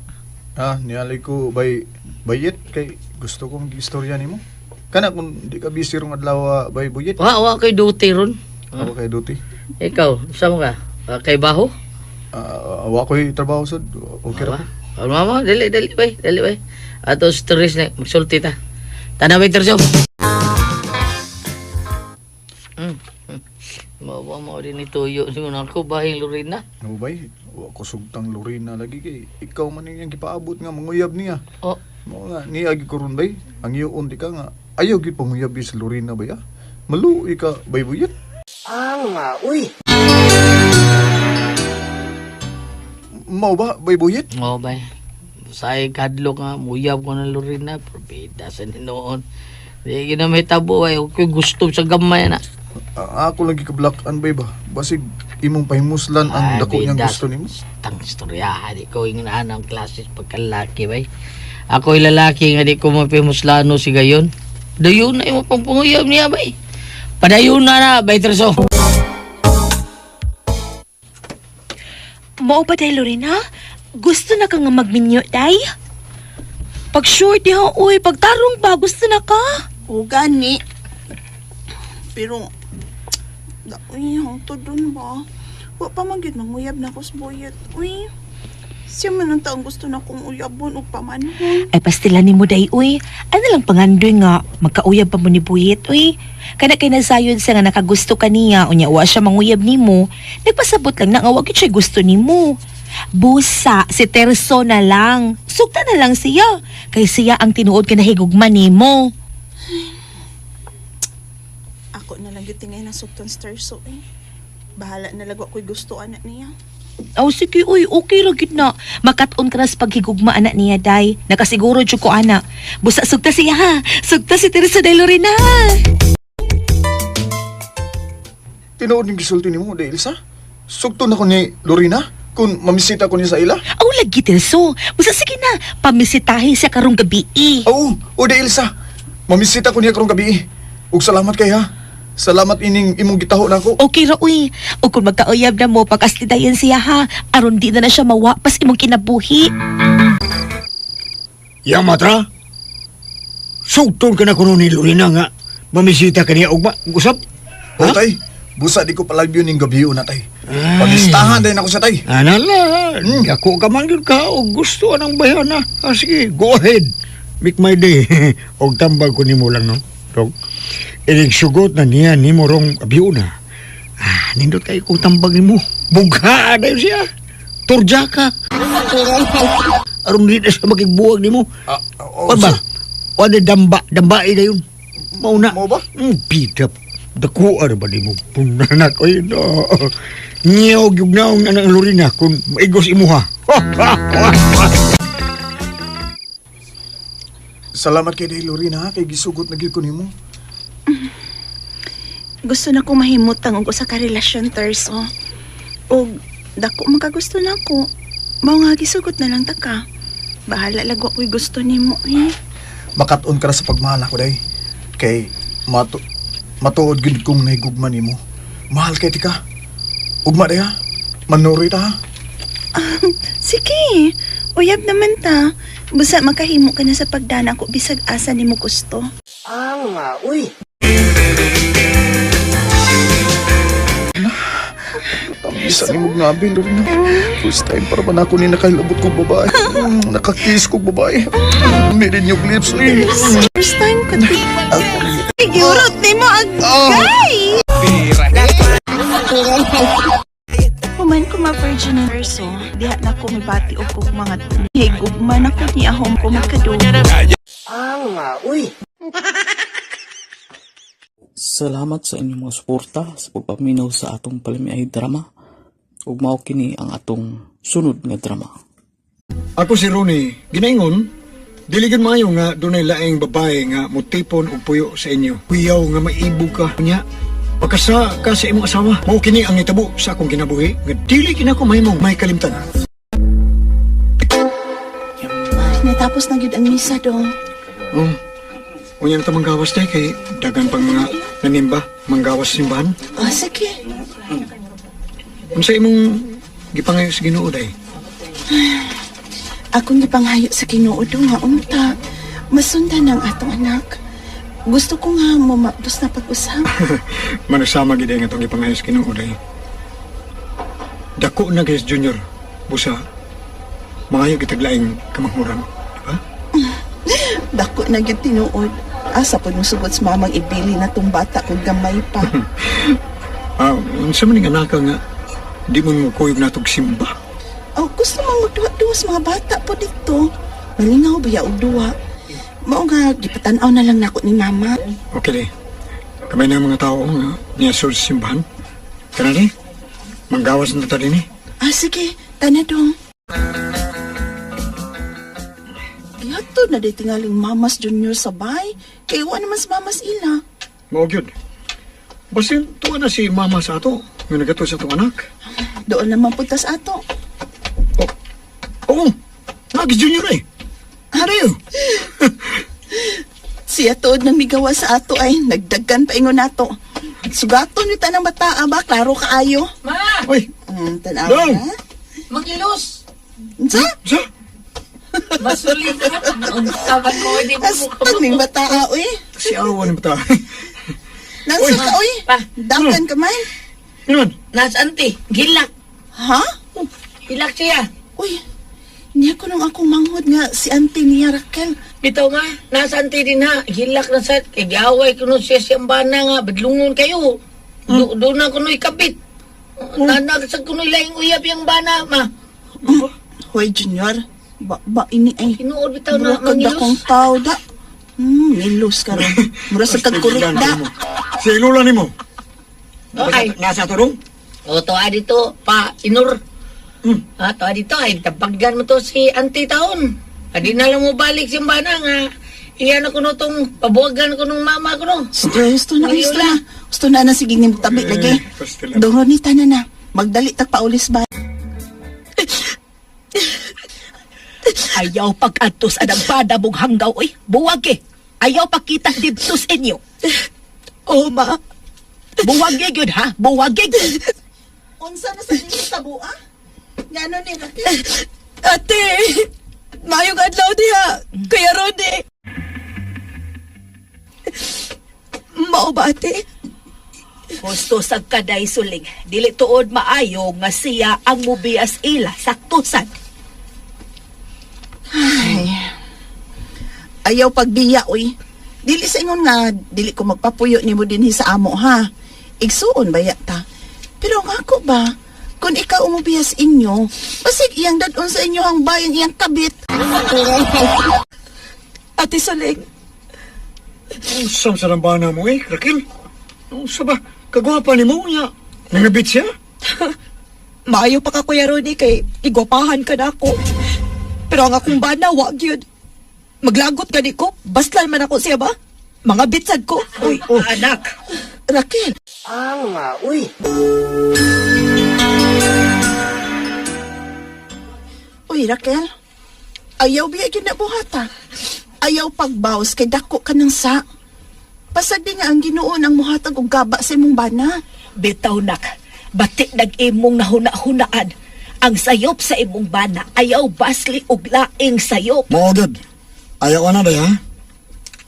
Ah, nialay ko bay bayit kay gusto kong istorya nimo. Kana kung di ka busy rong adlaw ah, bay buyit. Wa kay duty ron. Ako kay duty. Ikaw, sa mo ka? Ah, kay baho? Ah, wa ko'y trabaho sad. Okay ra. Wa? Oh, mama, dali, dali, bay, dali, bay. Ato stress na, magsulti ta. Tanaw, waiters, yo. Mawa mo din ituyo ni mo ako bahing Lorena. No bay, wa ko sugtang Lorena lagi kay ikaw man iyang gipaabot nga manguyab niya. Oh, Mao nga niagi ko ron bay. Ang iyon di ka nga ayaw gyud panguyab sa Lorena bay ah. Maluoy ka bay buyit. Ah, uy. Mao ba bay buyit? oh bay. Say kadlok nga muyab ko ng Lorena, probida sa noon. Di gina may tabo ay ko gusto sa gamay na. Ah, ako lang gikablakan bay ba. Basig imong pahimuslan ang Ay, dako niyang bida. gusto nimo. Tang istorya, di ko ingnaan ang klases pagkalaki bay. Ako'y lalaki nga di ko mapimuslano si gayon. Dayon na imo pang panguyab niya bay. Padayon na na bay Terso. Mao pa day, Lorena? Gusto na ka nga magminyo, day? Pag sure diha, uy, pagtarong ba, gusto na ka? O gani. Pero, da, uy, hangtod dun ba? Wa pa man gyud manguyab na ako sa Boyet. Uy, siya man ang taong gusto na kong uyabon o pamanhon. Ay, pastila ni mo, day, uy. Ano lang pangandoy nga, magkauyab pa mo ni Buyit, uy. Kana kay nasayon siya nga nakagusto ka niya, unya wa siya manguyab nimo. Nagpasabot lang na nga wa gyud siya gusto nimo. Busa, si Terso na lang. Sugta na lang siya. Kay siya ang tinuod ka nahigugma nimo. Ako na lang gyud tingay na sugton sa Terso eh. Bahala na lang wa ko'y gusto anak niya. Aw, sige, uy, okay ra gyud na. Makat-on ka na sa paghigugma anak niya, day. Nakasiguro jud ko ana. Busa sugta siya ha. Sugta si Teresa de Lorena. Tinuod ning gisulti nimo, day Elsa. Sugton ako ni Lorena kung mamisita ko niya sa ila. Aw, lagi Terso. Busa sige na, pamisitahin siya karong gabi. Oo, o day Elsa. Mamisita ko niya karong gabi. Ug salamat kay ha. Salamat ining imong gitaho nako. Okay ra uy. O kung magkauyab na mo, pagkaslidayan siya ha. Aron di na na siya mawapas imong kinabuhi. Yamatra, sugton ka na kuno ni Lorena nga mamisita ka niya ugma. Usap? O tay, busa di ko palagyo ning gabi na tay. Pamistahan din ako sa tay. Anala, dako ka man gyud ka og gusto anang bayan na. Ah, sige, go ahead. Make my day. Og tambag ko nimo lang no. Dog. Inig sugot na niya nimo rong abiuna. Ah, nindot kay kong tambag nimo. Bugha dayon siya. Turja ka. Aron di na siya makigbuwag nimo. Ah, oh, Wa ba? Wa na damba, dambae dayon. Mauna. Mao ba? Pitap. Dako ara ba nimo punanak oy no. Ngiyaw gyud naong anang Lorena kung maigos imuha. Salamat kay Day Lorena ha, kay gisugot na gyud ko nimo. Gusto na kong mahimutang og usa ka relasyon, Terso. Og dako makagusto na ako. Mao nga gisugot na lang ta ka. Bahala lag wa ko'y gusto nimo eh. Makat-on ka ra sa pagmahal nako day. Kay matuod gyud kong nahigugma nimo. Mahal kay tika. Ugma day ha. Manuri ta ha. Sige, uyab naman ta. Busa makahimo ka na sa pagdana ko bisag asa nimo gusto. Bisa ni mong ngabi, Lorna. First time para man ako ni nakahilabot kong babae. Nakakiss kong babae. Meron yung lips. Eh. First time ko to. Igurot nimo agay! Human ko ma-virgin verso, diha na ko mibati og kog mga higugma na ko ni ahom ko magkadugo. Salamat sa inyong mga suporta sa pagpaminaw sa atong palamiay drama. Ug mao kini ang atong sunod nga drama. Ako si Rooney, ginaingon, dili gyud maayo nga dunay laing babae nga mutipon og puyo sa inyo. Kuyaw nga maibog ka niya. Pagkasa ka sa imong asawa, mao kini ang nitabo sa akong kinabuhi nga dili kinako mahimong may kalimtan. Natapos na gyud ang misa dong. Oh. Unya na ta manggawas tay kay dagan pang mga nanimba, manggawas sa simbahan. Oh, sige. Unsa imong gipangayo sa Ginoo day? Akong gipanghayo sa Ginoo dong nga unta. Masundan ang atong anak. Gusto ko nga mumapdos na pag-usap. Manusama gid ang atong gipangayo sa Ginoo day. Dako na guys Junior, busa maayo kitag laing kamanghuran, di ba? Dako na gyud tinuod. Asa pod mosugot sa mamang ibili na tong bata kung gamay pa. Ah, unsa man ning anaka nga di mo mukuyog natog simba. Oh, gusto mong magduwa-duwa sa mga bata po dito. Malingaw ba ya og duwa? Mao nga gipatan-aw na lang nako ni mama. Okay day. Kamay na ang mga tao nga niya sa simbahan. Kana day. Manggawas na ta dinhi. Ah, sige, tana dong. Yato na di tingaling mamas junior sa bay. Kay wa naman sa mamas ila. Mao gyud. Basin tuwa na si mama sa ato nga nagato sa atong anak. Doon naman puntas ato. Oh. Oo. Nagis Junior eh. Hariyo. Siya tuod nang migawa sa ato ay nagdagan pa ingon nato. Sugaton ni tanang bata ba klaro kaayo. Ma! Oy, Tanawa Dong! na. Mangilos! Unsa? sa? Masulit ka! Unsa ko, di mo Astag ning bata oy. Si awa ni bata. Nansa ka oy. Pa. Dagan ka man. Ano man? Nas ante, gilak. Ha? Gilak siya. Uy. Niya ko nung akong manghod nga si auntie niya Raquel. Bitaw ma, nasa ante din ha. Gilak na sa, kay giaway kuno siya siyang bana nga, badlungon kayo. Do na kuno ikabit. Nanak sa kuno laing uyab yung bana, ma. Hoy Junior, ba, ba ini ay. Tinuod bitaw na Mura kag dakong mangilos. tao da. Ngilos ka ron. Mura sa kagkurot da. Si Lola nimo. Okay. Nasa ato dong? O, toa dito, pa, inur. Ha, toa dito, ay, tapagan mo to si auntie taon. Adi na lang mo balik siyang bana nga. Iyan ako no tong, pabuwagan ko nung mama ko no. Gusto, gusto na, gusto na. Gusto na na sige ning tabi lagi. Pastilan. Dong Ronita na na. Magdali tag paulis ba? Ayaw pag-adtos anang bada mong hanggaw, oy. Buwag eh. Ayaw pakita dibtos inyo. Oh, ma. Buwag eh, yun ha? Buwag eh. Unsa na sa inyo tabua? Ngano ni Raquel? Ate! Mayong adlaw diha. Kuya Rode. Mao ba, ate? Gusto sa kaday suling. Dili tuod maayo nga siya ang mubiyas ila. Saktusan. Ay. Ayaw pagbiya oy. Dili sa ingon nga dili ko magpapuyo nimo dinhi sa amo ha. Igsuon ba ta? Pero ang ako ba, kung ikaw umubiyas inyo, basig iyang dadon sa inyo ang bayan iyang kabit. Ate Soling, Unsa sa lambana mo eh, Raquel? Unsa ba? Kagwapa nimo niya. Nangabit siya? maayo pa ka Kuya Rode kay igwapahan ka na ako. Pero ang akong bana, wag yun. Maglagot gani ko, baslan man ako siya ba? Mga bitsad ko. Uy, Oh. Anak, Raquel, Uy, Raquel. Ayaw biya gyud na buhata. Ayaw pagbaws kay dako ka ng sa. Pasag di nga ang Ginoo ang muhatag og gaba sa imong bana. bitaw nak. Bati nag-imong nahuna-hunaan. Ang sayop sa imong bana ayaw basli og laing sayop. Mao gyud. Ayaw na day ha.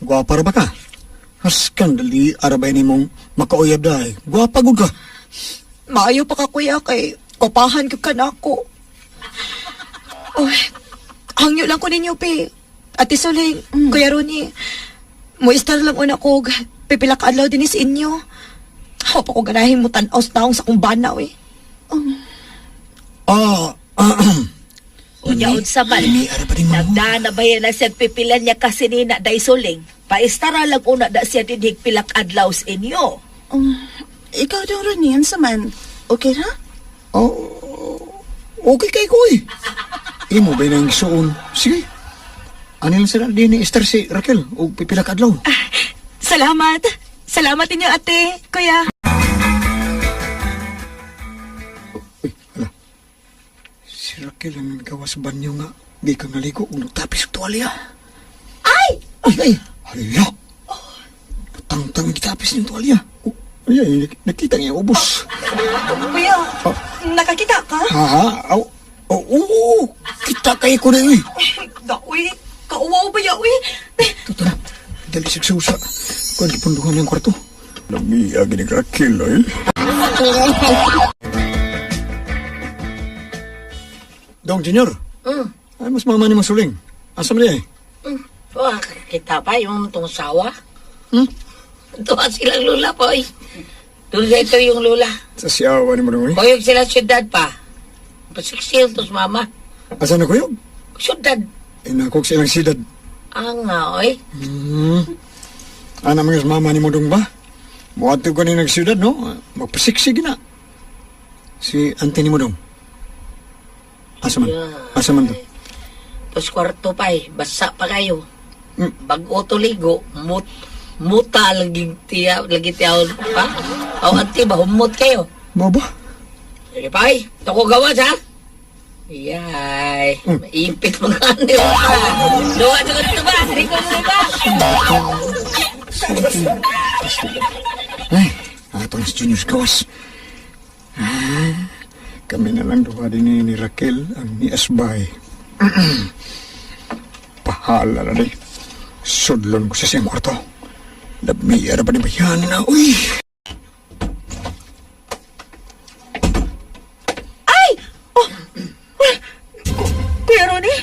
Gwapa ra ba ka? Haskan dali arabay nimong makauyab day. Gwapa gud ka. Maayo pa ka kuya kay kopahan gyud ka nako. Oy, hangyo lang ko ninyo pe. Ate Soling, Kuya Ronnie, mo-star lang una ko og pipila ka adlaw dinhi sa inyo. Hawa pa ko ganahin mo tan-aw sa taong sa kong banaw eh. Ah, Unya unsa man. Lami ara pa nimo. Nagdana ba yan na siyang pipilan niya kasi ni na Daisoling? Paistara lang una da siya dinhig pilak adlaw sa inyo. Ikaw daw, Ronnie, unsa man? Okay ra? Oh, okay kay ko eh. Imo ba nang suon? Sige. Ano lang sila din ni Esther si Raquel o pipila ka adlaw. Salamat. Salamat inyo ate, kuya. Uy, hala. Si Raquel ang nagawa sa banyo nga. Di kang naligo kung nagtapis og tuwalya. Ay! Ay, ay! Hala! Tangtang gitapis ng tuwalya. Oh, ay, ay, nakita niya ubos. Kuya, nakakita ka? Ha, ha? Aw, oh, oo, kita kay ko na eh. Daoy, kauwaw ba ya, uy? Ito na, dali sa susa. Kung gipunduhan ng kwarto. Lami, agi ni Raquel, eh. Dong Junior. Ay, mas mama ni Masuling. Asa man eh? Wah, kita pa yung tong sawa. Tuwa silang lula po eh. Doon ito yung lula. Sa siyawa ni mo dong, eh. Kuyog sila syudad pa. Pasiksil tos mama. Asa na kuyog? Syudad. Inakog sa ilang sidad. Ang nga, oy. Ana mga mama ni mo dong ba? Muadto ko ni nagsyudad, no? Magpasiksig na. Si ante ni mo dong. Asa man? Asa man to? Tos kwarto pa eh. Basa pa kayo. Bago to ligo, muta lagi tiya, lagi tiya pa. Aw, anti ba, humot kayo. Mo ba? Sige pa eh. Ito ko gawas ha. Yay. Maipit mo ka. Di ba? Duwa, duwa, duwa ba? Rico mo ba? Ay, ato na si Junior Gawas. Ah, kami na lang duha din ni Raquel ang ni Asbay. Pahala na ni. Sudlon ko sa siyang kwarto. Lami, ara pa ni bayan na. Uy! Ay! Oh! Well, Kuya Ronnie,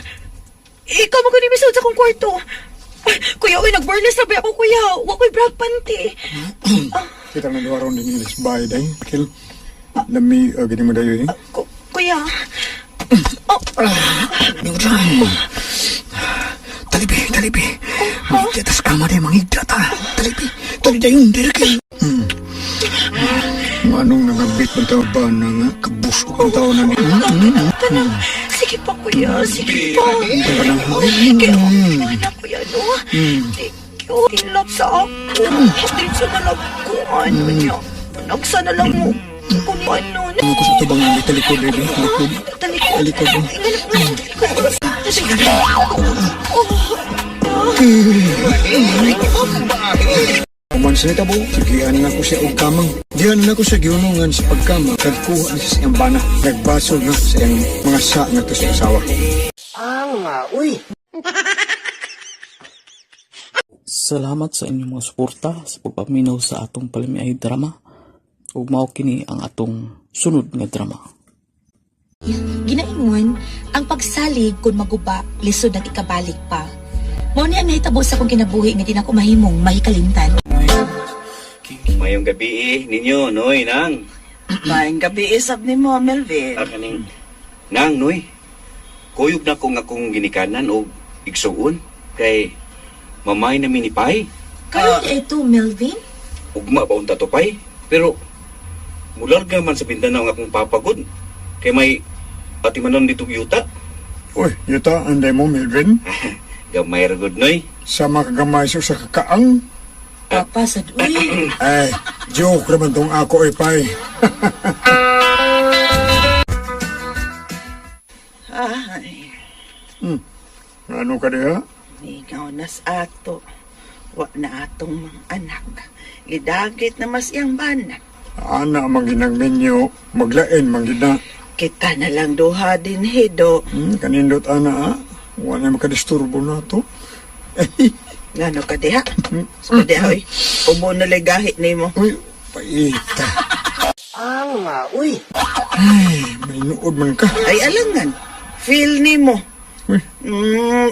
ikaw mo kunin misod sa akong kwarto. Ay, kuya, uy, nag-burless na ba ako, kuya? Wa ko'y bra panty. Kita na duha ron din ni Asbay, day. Raquel, lami, gini mo dayo eh. Kuya. Oh, Talibi, talibi. Mangigda tas kama day, mangigda ta. Talibi, tali dayon, di Raquel. Anong nangabit ng tao ba na nga kabusok ang tao na ni? Tanang, sige pa, kuya, sige pa. Kaya ako na, kuya, no? Thank you. Tinlap sa ako. Diretso na lang ko, ano niya. Nagsa na lang mo. Kung ano na. Ano ko sa tubang ang talikod, baby? Talikod. Talikod. Talikod. Talikod. Uman sa nitabo, gian na ko siya og kamang. Gian na ko siya giunungan sa pagkama, kagkuha na siya sa iyang bana. Nagbasol na sa iyang mga sa nga to sa asawa. Salamat sa inyong mga suporta sa pagpaminaw sa atong palamiay drama. Ug mao kini ang atong sunod nga drama. Ginaingon, ang pagsalig kung maguba, lisod ang ikabalik pa. Mao ni ang nahitabo sa akong kinabuhi nga di na ako mahimong mahikalimtan. Mayong gabi eh, ninyo, Noy, nang. Maayong gabi isab ni mo, Melvin. Ah, kaning. Nang, Noy. Kuyog na kong akong ginikanan o igsuon. Kay, mamay na minipay. Karon ito, Melvin? Ugma pa unta to, pay. Pero, mularga man sa Mindanao ang akong papagod. Kay may atimanon dito yuta. Uy, yuta, anday mo, Melvin. Gamay ra gud, Noy. Sa makagamay sa kakaang. Papa, sad, uy. Ay, joke naman tong ako, eh, pay. Ay, Ano ka diha? ikaw nas ato. Wa na atong mga anak. Gidagit na mas iyang bana. Ana, ang ginang minyo, maglain, manggina. Kita na lang duha din do. Kanindot ana ah. Wa na makadisturbo na to. Ngano ka diha? Sa diha oy. Ubo na lay gahi nimo. Uy, paita. Ang uy. Ay, may nuod man ka. Ay alangan. Feel nimo. Uy.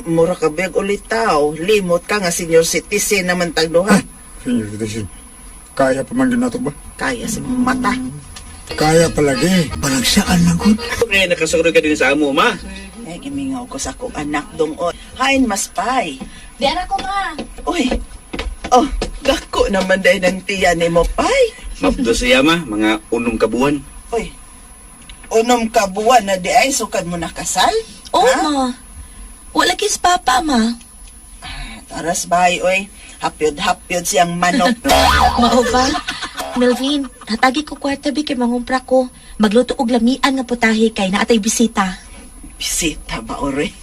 Mura ka beg ulitaw. Limot ka nga senior citizen naman tag duha. Senior citizen, kaya pa man din nato ba? Kaya sa mong mata. Kaya palagi. Palagsaan lang ko. Ngayon nakasuro ka din sa amo, ma. Ay, gimingaw ko sa akong anak dong o. Hain mas pay. Di ara ko ma. Uy. Oh, dako naman dahil ng tiya ni mo, pay. Mapdo siya, ma. Mga unom ka buwan. Uy. Unom ka buwan na di ay sukad mo nakasal? Oo, Ha? ma. Wala kis papa, ma. Taras bay, oy. Hapyod-hapyod siyang manok. Mao ba? Melvin, hatagi ko kwarta bi kay mangumpra ko. Magluto og lamian nga putahe kay naatay bisita. Bisita ba, ore?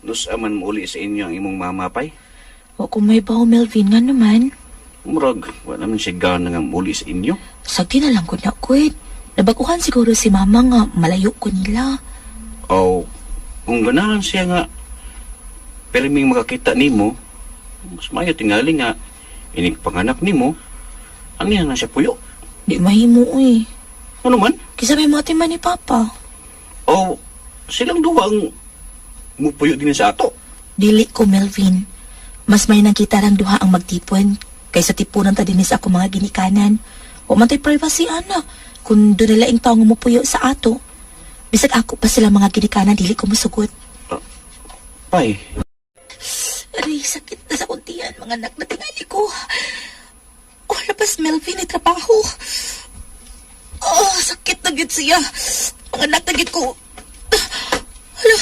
Nus aman mo uli sa inyo ang imong mama, pay. Wa ko may bawo, Melvin, nga naman. Murag, wala naman siya gana nga muli sa inyo. Sagdi na lang ko na, kwet. Nabaguhan siguro si mama nga malayo ko nila. O, kung ganahan siya nga, pero may makakita nimo, mas mayo tingali nga, inig panganak nimo, ano yan na siya puyo? Di mahimo, uy. Ano man? Kisa may mati man ni papa. O, silang duwa ang mupuyo din sa ato. Dili ko, Melvin. Mas may nakita rang duha ang magtipon kaysa tipunan ta dinis ako mga ginikanan. O man tay privacy, ana. Kung doon nila ing taong mupuyo sa ato. Bisag ako pa sila mga ginikanan, dili ko musugot. Pay, Aray, sakit na sa kuntian, mga anak na tingali ko. Oh, labas, Melvin, ay trabaho. Oh, sakit na gid siya. Mga anak na gid ko. Hala,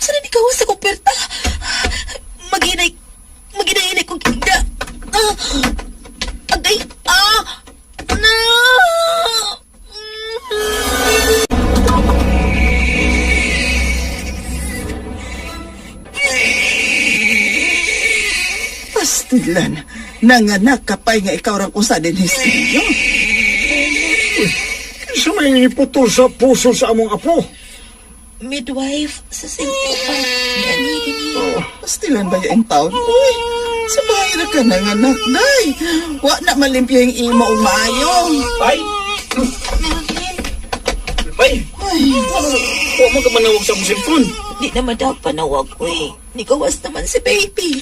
saan na ikaw sa kuperta? Maginay, maginay kong kinda. Ah, agay, ah, na! Pastilan, nanganak ka pa'y nga ikaw rang usa din sa inyo. Kinsa may iputol sa puso sa among apo? Midwife, sa simple pa. Gani, gani. Pastilan ba yung taon? Uy, sa bahay ra ka nanganak, day. Wa na malimpyo yung imo og maayo. pay, Melvin, pay, huwag mo ka manawag sa akong cellphone. di naman daw panawag ko eh. Nikawas naman si baby.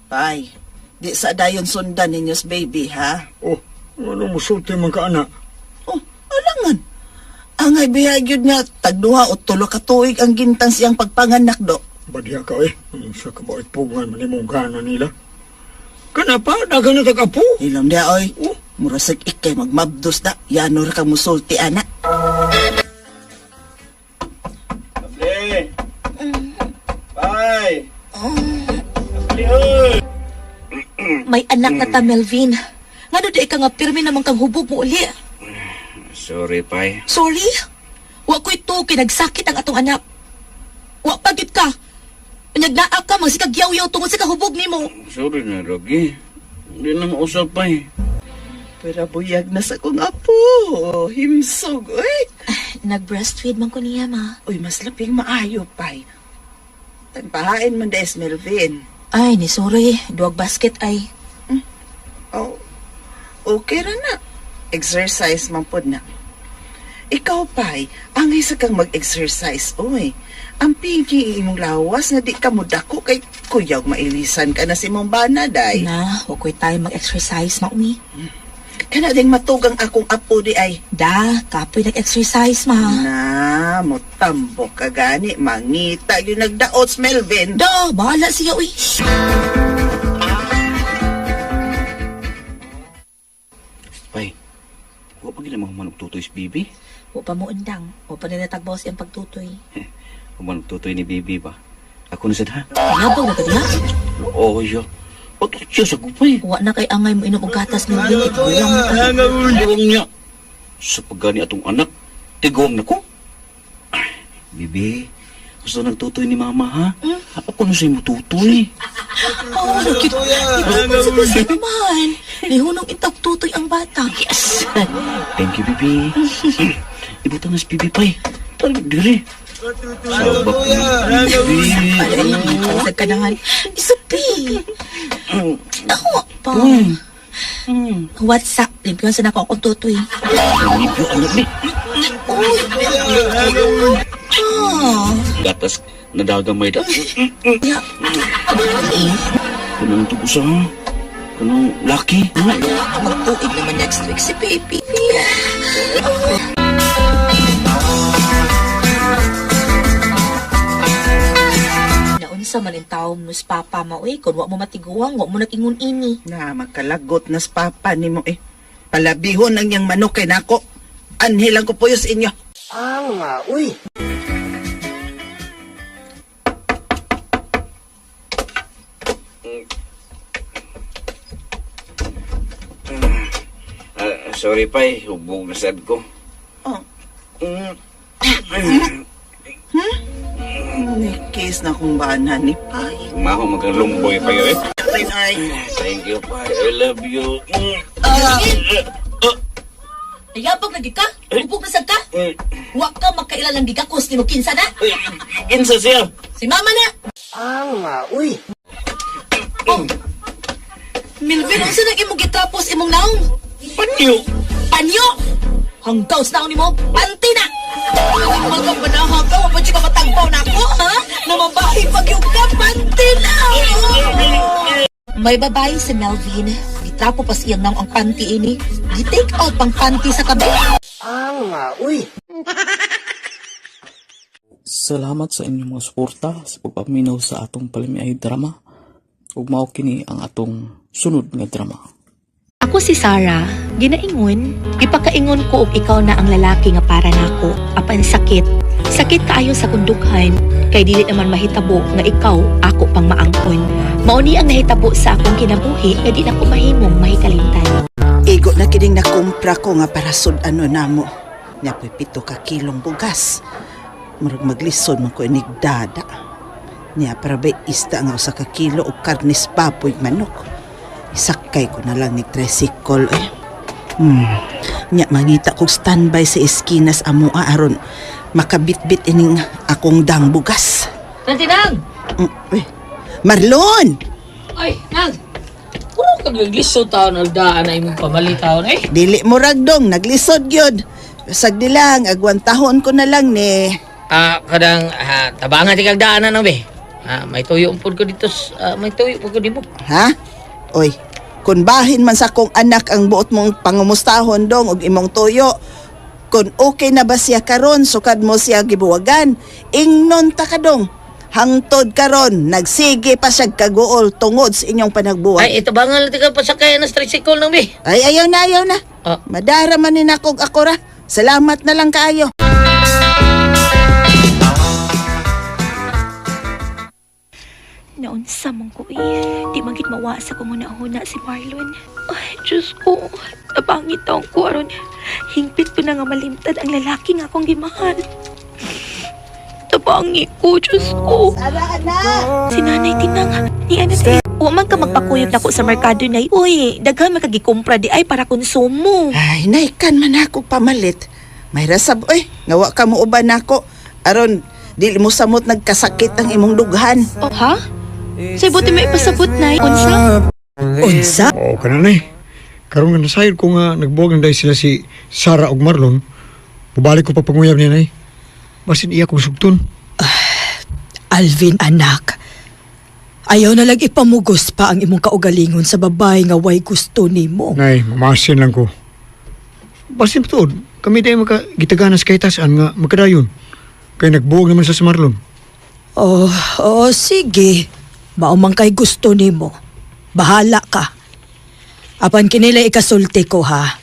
Pay, di sa dayon sundan ninyo baby, ha? Oh, ano musulti man ka ana? Oh, alangan. Angay bihag yun nga, tagduha o tulo ka tuig ang gintang siyang pagpanganak do. Badya ka eh. Sa kabait pugan man imong gana nila. Kana pa, dagan na tag-apo. Ilom dia, oy. Oh. Murasag ikay magmabdos na. Yano ra kang musulti, ana. Pable! Pay! May anak na ta, Melvin. Ngano di ka nga pirmi naman kang hubog mo uli. Sorry, pay. Sorry? Wa ko ito kay nagsakit ang atong anak. Wa pagit ka. Nagnaa ka, magsikag yaw-yaw tungod sa kahubog nimo. Sorry na, Rogi. Hindi na mausap, pay. Pero buyag na sa kong apo. Himsog, oy. Nag-breastfeed man ko niya, ma. Uy, mas laping maayo, pay. Tagpahain man des, Melvin. Ay, ni sorry. Duwag basket ay. Oh, okay ra na. Exercise man pod na. Ikaw, pay, angay sa kang mag-exercise, oy. Ang pinky imong lawas na di ka mudako kay kuyaw mailisan ka na si mong bana, day. Na, wa ko'y tayo mag-exercise, maumi. Kana ding matugang akong apo di ay. Da, kapoy nag-exercise, ma. Na, motambok ka gani, mangita yung nagdaot, Melvin. Da, bahala siya, uy. Pay, huwag pa gina mahuman og tutoy si Bibi. Wa pa mo undang. Wa pa nila tagbaw siyang pagtutoy. Human og tutoy ni Bibi ba? Ako na sad ha? Yabaw na ka diha. Oo, yo. O, siya sa gupay. Wa na kay angay mo inom og gatas, Melvin. Ikaw lang. Tigong niya. Sa paggani atong anak, tigong na ko. Ah, Bibi, gusto ng tutoy ni Mama ha? Ako na sa'yo mo tutoy. Oh, Oh, cute. Ito sa gusto naman. Nihunong intag tutoy ang bata. Yes! Thank you, Bibi. Ibutang na si Bibi, Pai. Talag diri. Sabak na, Bibi. Sa kanangan. Isupi. Ako pa. WhatsApp. Limpyon sa nako akong tutoy. Limpyo, anak ni. Uy. Ah. Gatas, nadagamay da. Ya. Kanang tugo sa, kanang laki. Magtuig naman next week si baby. Naunsa man ang tao mo sa papa mo eh. Kung wa mo matiguang, wa mo nagingon ini. Na magkalagot na sa papa nimo eh. Palabihon ang iyang manok kay nako. Anhi lang ko puyo sa inyo. Ah, sorry, Pai. Hubog na sad ko. Oh. Nikis na kong bana ni Pai. Maho magkalumboy pa yun eh. Ay, Thank you, Pai. I love you. Ayabag lagi ka? Upog na sad ka? Wa ka makailalang gigakos ni mo kinsa na? Kinsa siya? Si mama na! Ah, uy! Oh. Milvin, unsa nang imong gitapos imong naong? Panyo! Panyo! Hanggaw sa naong nimo, panty na! Mga banaha ka, wa pa ka matagbaw na ako, ha? Namabahi pag yung ka, panty na! May babae si Melvin. Gitrapo pa siyang naong ang panty ini. Gi-take out pang panty sa kabi. Salamat sa inyong mga suporta sa pagpaminaw sa atong palamiay drama. Ug mao kini ang atong sunod nga drama. Ako si Sarah, ginaingon, ipakaingon ko og ikaw na ang lalaki nga para nako, apan sakit. Sakit kaayo sa kundukhan, kay dili naman mahitabo nga ikaw ako pang maangkon. Mao ni ang nahitabo sa akong kinabuhi nga di nako mahimong mahikalimtan. Igo na kining nakumpra ko nga para sud-ano namo. Nya po'y 7 ka kilong bugas. Murag maglisod man ko inig dada. Nya para ba isda nga 1 ka kilo og karnis baboy manok. Isakay ko na lang ni tricycle eh. Nya mangita kog standby sa eskinas amoa aron makabitbit ining akong dang bugas. Nanti nang! Eh. Marlon! Ay, nang! Puro ka naglisod taon nagdaan na imong pamalitaon eh. Dili mo ragdong, naglisod gyud. Sagdi lang, agwan tahon ko na lang ni. Ah, kadang tabangan ti kag daan na nang be. Ah, may tuyo pud ko dito, may tuyo pud ko dimo. Ha? Oy, kun bahin man sa kong anak ang buot mong pangumustahon dong og imong tuyo. Kun okay na ba siya karon sukad mo siya gibuwagan, ingnon ta kadong. Hangtod karon, nagsige pa siya kaguol tungod sa inyong panagbuwag. Ay, itabangan lang ti kag pasakay na sa tricycle nang be. Ay, ayaw na, ayaw na. Ah. Madara man ni nakog ako ra. Salamat na lang kaayo. Naunsa man ko eh. Di man gid mawa sa kong huna-huna si Marlon. Ay, Diyos ko. Nabangit taong ko aron. Hingpit ko na nga malimtad ang lalaki nga akong gimahal. Tabangi ko, Diyos ko. Sara, anak! Si Nanay Tinang, ni ano tayo? Wa man ka magpakuyog nako sa merkado nay. Uy, daghan makagikumpra di ay para konsumo. Ay, naikan man ako pamalit. May rasab, oy. Ngawa ka mo uban nako. Aron, dili mo samot nagkasakit ang imong dughan. Oh, ha? Say buti may ipasabot nay. Unsa? Unsa? Oo ka na nay. Karon nga nasayod ko nga nagbuwag na dahil sila si Sarah ug Marlon. Bubalik ko pa panguyab niya nay. Basin iya kong sugton. Alvin, anak. Ayaw na lang ipamugos pa ang imong kaugalingon sa babae nga way gusto nimo. Nay, mamasin lang ko. Basin tuod, kami dahil maka gitaganas kay tasan nga makadayon. Kay nagbuwag naman sa si Marlon. Oh, oh, sige. Mao man kay gusto nimo. Bahala ka. Apan kinila ikasulti ko ha.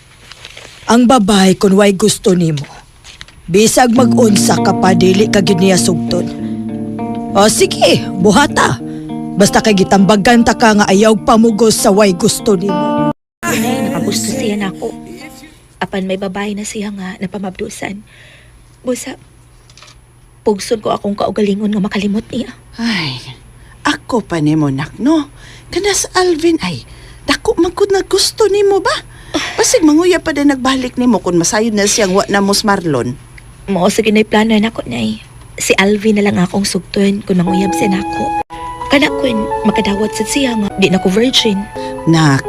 Ang babae kun way gusto nimo. Bisag mag-unsa ka pa dili ka gyud niya sugton. O sige, buhata. Basta kay gitambagan ta ka nga ayaw pamugos sa way gusto nimo. Nay, nakagusto siya nako. Apan may babae na siya nga napamabdusan. Busa, pugson ko akong kaugalingon nga makalimot niya. Ay, Ako pa nimo nak no. Kana sa Alvin ay dako man gud na gusto nimo ba? Basig manguya pa din nagbalik nimo kung masayod na siyang wa na mo sa Marlon. Mao sa gino'y plano nako, Nay. Si Alvin na lang akong sugton kung manguyab siya nako. Kana kun makadawat sad siya nga di na ko virgin. Nak,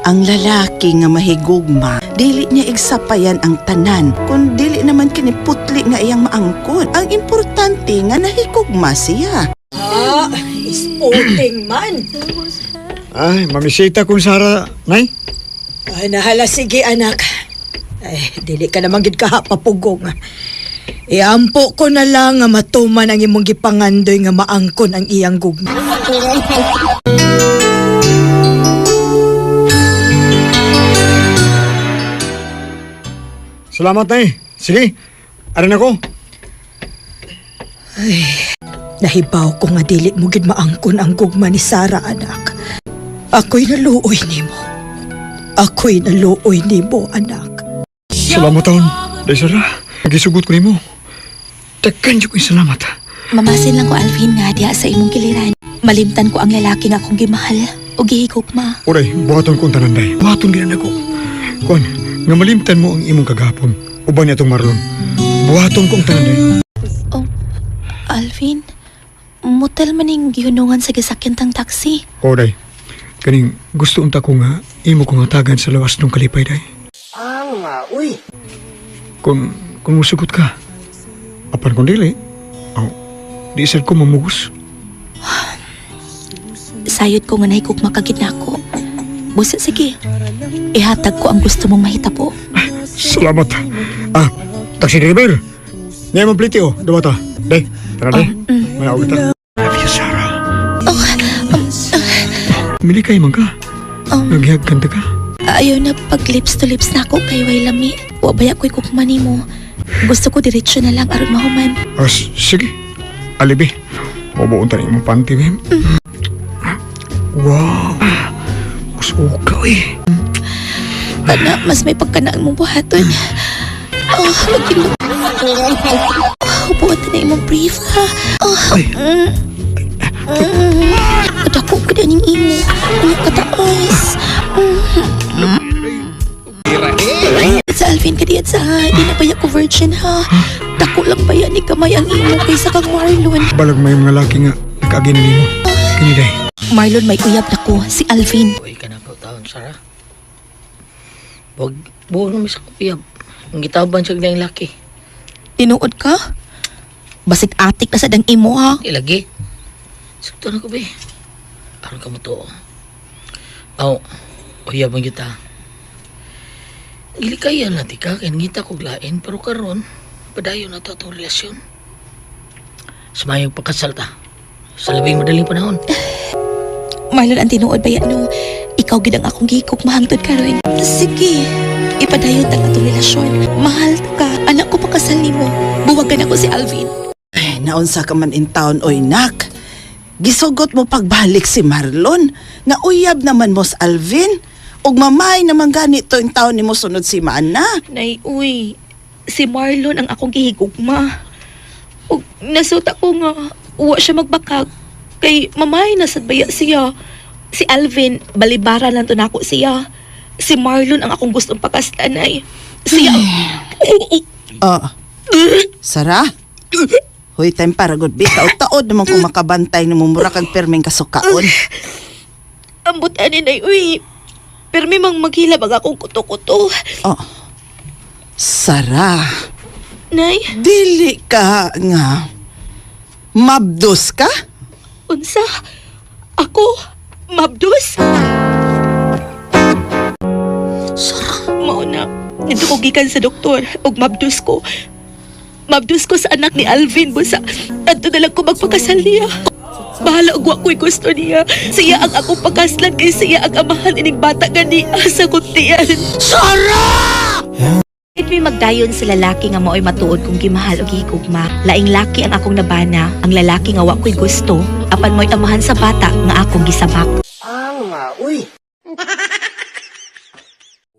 ang lalaki nga mahigugma, dili niya igsapayan ang tanan. Kung dili naman kini putli nga iyang maangkon. Ang importante nga nahigugma siya. Ah, sporting man. Ay, mamisita kung Sara, Nay. Ay, nahala, sige anak. Ay, dili ka naman gid kaha papugong. Iampo ko na lang nga matuman ang imong gipangandoy nga maangkon ang iyang gugma. Salamat, Nay. Sige, aran ako. Nahibaw ko nga dili mo gid maangkon ang gugma ni Sara, anak. Ako'y naluoy nimo. Ako'y naluoy nimo, anak. Salamat taon, Day Sara. Gisugot ko nimo. Daghan jud ko salamat. Mamasin lang ko Alvin nga diha sa imong kiliran. Malimtan ko ang lalaki nga akong gimahal o gihigugma. Oray, buhaton ko ang tanan, Day. Buhaton gid nako. Kuan, nga malimtan mo ang imong kagahapon. Uban niya tong Marlon. Buhaton ko ang tanan, Day. Oh, Alvin, motel man ning gihunungan sa gisakyan tang taxi. Oray, kaning gusto unta ko nga imo kong hatagan sa lawas ng kalipay, Day. Ah, uy. Kung musugot ka, apan kung dili, aw, di sad ko mamugos. Sayod ko nga nahigugma ka gid nako. Busa sige. Ihatag ko ang gusto mong mahitabo. Salamat. Ah, taxi driver. Niya mo pliti oh, duwata. Day, tara day. Manawag ta. Love you, Sarah. Milikay man ka. Nagyag kanta ka. Ayaw na pag lips to lips na ako kay way lami. Wa baya ko'y kukma nimo. Gusto ko diretso na lang aron mahuman. Ah, sige. Alibi. Mabuon ta imong panty, ma'am. Wow. Usuka eh. Kana, mas may pagkanaan mong buhaton. Oh, magkilo. Oh, buhaton na imong brief, ha? Oh, Ay. Kadako ka na ning imo. Ano kataas? Sa Alvin ka diyan sa di na baya ko virgin ha. Dako lang baya ni kamay ang imo kaysa kang Marlon. Balag may mga laki nga nakaagi na nimo. Kini day. Marlon may uyab na ko, si Alvin. Uy ka na po taon, Sarah. Wag, buo naman sa kupiyab. Ang gitaban siya ng laki. Tinuod ka? Basig atik na sa dang imo ha. Di lagi. Sakto na ko, be. Aron ka mo to. Aw, uyab ang kita. Gilikayan na ti ka, kaya ngita kog lain, pero karon padayon na to atong relasyon. Sumayog pagkasal ta. Sa labing madaling panahon. Marlon, ang tinuod ba yan, no? Ikaw gid ang akong gihikog mahangtod karon. Sige, ipadayon tang atong relasyon. Mahal ta ka, anak ko pakasal nimo. Buwagan ako si Alvin. Ay, naunsa ka man in town, oy nak. Gisugot mo pagbalik si Marlon. Nga uyab naman mo sa Alvin. Ug mamay naman ganito in town nimo sunod si Mana. Nay, uy, si Marlon ang akong gihigugma. Ug nasuta ko nga, uwa siya magbakag. Kay mamay na sad baya siya. Si Alvin, balibara lang to nako siya. Si Marlon ang akong gustong pakaslan ay. Siya. Oh. Sara? Hoy, time para good bi. Taod-taod naman kung makabantay na mumura kag perming kasukaon. Ambot ani nay, uy. Pero may mang maghilab ang akong kuto-kuto. Oh. Sara, Nay, dili ka nga. Mabdos ka? unsa? Ako, mabdos? Sara, mao na. Dito ko gikan sa doktor ug mabdos ko. Mabdos ko sa anak ni Alvin busa. Adto na lang ko magpakasal niya. Bahala og wa ko'y gusto niya. Siya ang akong pagkaslan kay siya ang amahan ining bata gani sa kuntian. Sara! Kahit may magdayon sa lalaki nga mao'y matuod kung gimahal o gihigugma, laing laki ang akong nabana, ang lalaki nga wa ko'y gusto, apan mo'y amahan sa bata nga akong gisabak.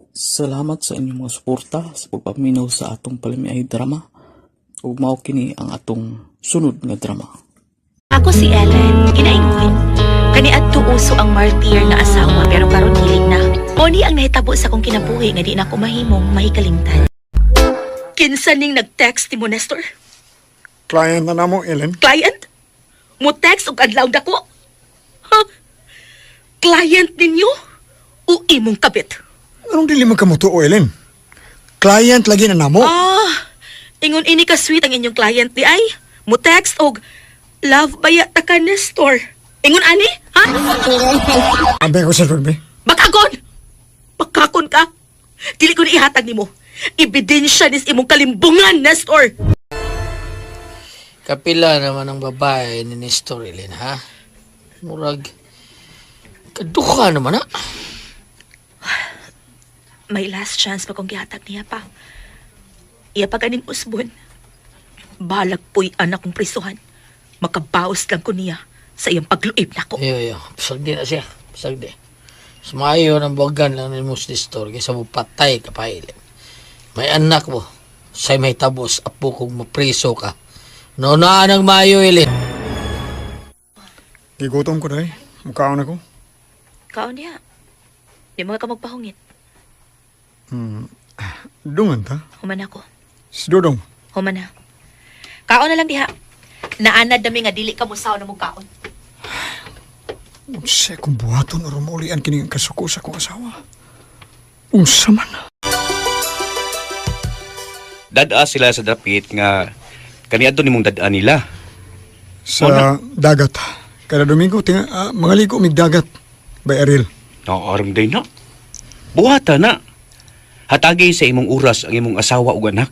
Salamat sa inyong mga suporta sa pagpaminaw sa atong palamiay drama. Ug mao kini ang atong sunod nga drama. Ako si Ellen, ginaingon. Kaniadto uso ang martyr nga asawa pero karon dili na. Mao ni ang nahitabo sa akong kinabuhi nga di na ako mahimong mahikalimtan. Kinsa ning nag-text nimo, Nestor? Client na namo, Ellen. Client? Mo text og adlaw dako? Ha? Client ninyo? O imong kabit? Anong dili man kamutuo, Ellen? Client lagi na namo. Ah, ingon ini ka sweet ang inyong client di ay. Mo text og love baya ta ka, Nestor. Ingon ani? Ha? Abe ko sa be. Bakakon! Bakakon ka! Dili ko na ihatag nimo. Ebidensya nis imong kalimbungan, Nestor! Kapila naman ang babae ni Nestor, Ilin, ha? Murag, kaduha naman, ha? May last chance pa kong gihatag niya pa. Iya pa ganing usbon. Balag po'y anak kong prisuhan. Makabaos lang ko niya sa iyang pagluib nako. Iyo, iyo. Pasagdi na siya. Pasagdi. Sumayo ng buwagan lang ni Mus Nestor kaysa mo patay ka pa, Ilin. May anak mo. Say may tabos, apo kong mapriso ka. No na nang mayo, Ilin. Gigutom ko dahil. Mukhaon ako. Kaon niya. Di mga ka magpahungit. Dungan ta. Human ako. Si Dodong. Human na. Kaon na lang diha. Naanad nami nga dili ka musaw na mo kaon. Unsa kung buhaton aron maulian kini ang kasuko sa akong asawa. Unsa man. Dad-a sila sa dapit nga kaniadto nimong dad-a nila. Sa dagat. Kada Domingo, tinga, mga ligo mig dagat. By Ariel. Naaram day na. Buhata na. Hatagi sa imong oras ang imong asawa ug anak.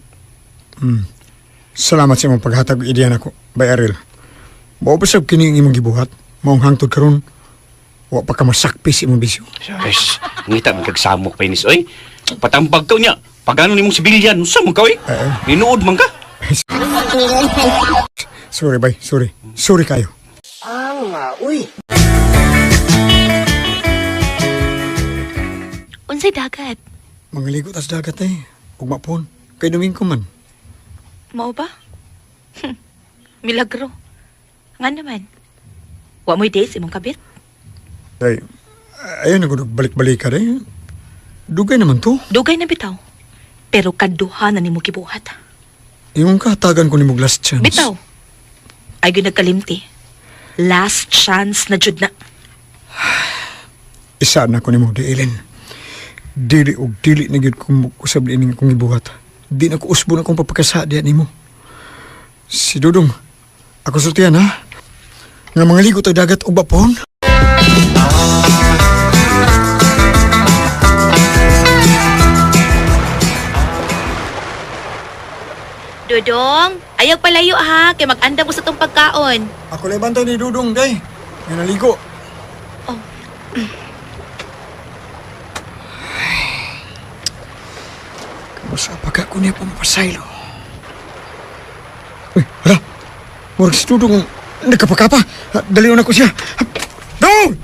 Salamat sa imong paghatag og ideya nako, by Ariel. Mao pa sab kini ang imong gibuhat. Maong hangtod karon wa pa ka masakpi sa imong bisyo. Yes, ngita man kag samok pa inis oy. Patambag ka niya. Pagano nimong sibilyan, unsa man ka oy? Eh, Ninuod man ka. Sorry bay, sorry. Sorry kayo. Unsay dagat? Mga ligo tas dagat eh. Ug mapon. Kay Domingo man. Mao ba? Milagro. Nga naman. Wa mo'y dates imong kabit? Ay, ayun ako balik-balik ka eh. Dugay naman to. Dugay na bitaw. Pero kaduha na nimo gibuhat. Imong kahatagan ko nimog last chance. Bitaw. Ay gyud nagkalimti. Last chance na jud na. Isa na ko nimo di Ellen. Dili og dili na gyud kung usab ining akong gibuhat. Di na ko usbo na akong papakasa diha nimo. Si Dudong, ako sultihan ha. Nga mga ligo tag dagat og bapon. Dudong, ayaw palayo ha, kay mag-andam ko sa tong pagkaon. Ako lang bantay ni Dudong day. Nga naligo. Oh. Kamusta pa ka ko niya pamapasaylo? Uy, hala! Murag si Dudong nagkapakapa. Daliw na ko siya. Dong!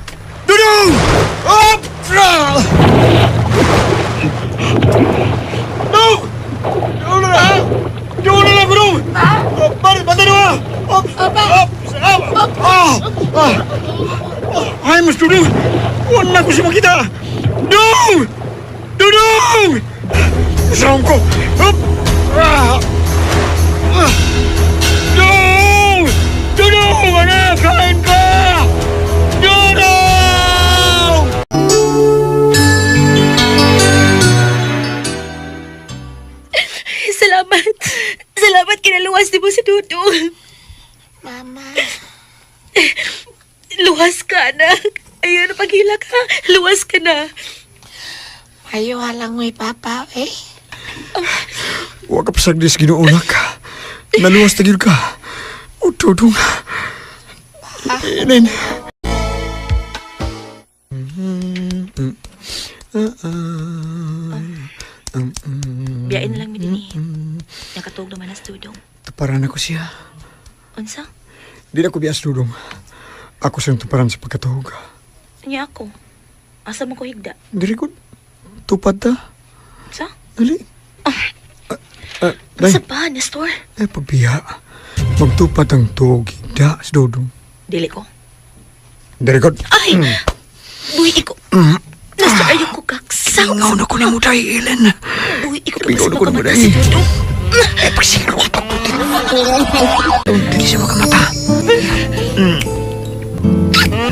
Dudong! Up! Ah! Dong! Dong na! Dong na lang, Dong! Bantay, bantay na! Up! Up! Up! Up! Ah! Ah! Ay, mas Dudong! Wala ko siya makita! Dong! Dudong! Saan ko? Up! Ah! Ah! Dudong! Dudong! Anak! Kain ka! Dudong! Salamat. Salamat kinaluwas ni mo si Dudong. Mama. Luwas ka, anak. Ayun, paghila ka. Luwas ka na. Ayo halang mo'y papa, eh. Huwag ka pasagdis, Ginoo ka. Naluwas na gyud ka. O, Dudong. Inin. Biyain na lang mi dinhi. Nakatug naman na si Dudong. Tuparan ako siya. Unsa? Di na ko biyas, Dudong. Ako siyang tuparan sa pagkatuhog. Nya ako. Asa mo ko higda? Diri ko. Tupad ta. Sa? Dali. Ah, day. Unsa pa, Nestor? Eh, pagbiya. Magtupad ang tuog. Higda, si Dudong. Dili ko. Very good. Ay! Buhi iko. Nestor, ayaw ko kaksaw. Ingaw na ko ni mo day, Ellen. Buhi iko Ingaw na ko ni mo mata day. si Dudong. Eh, pagsiguro ko pagputin. Dili siya makamata.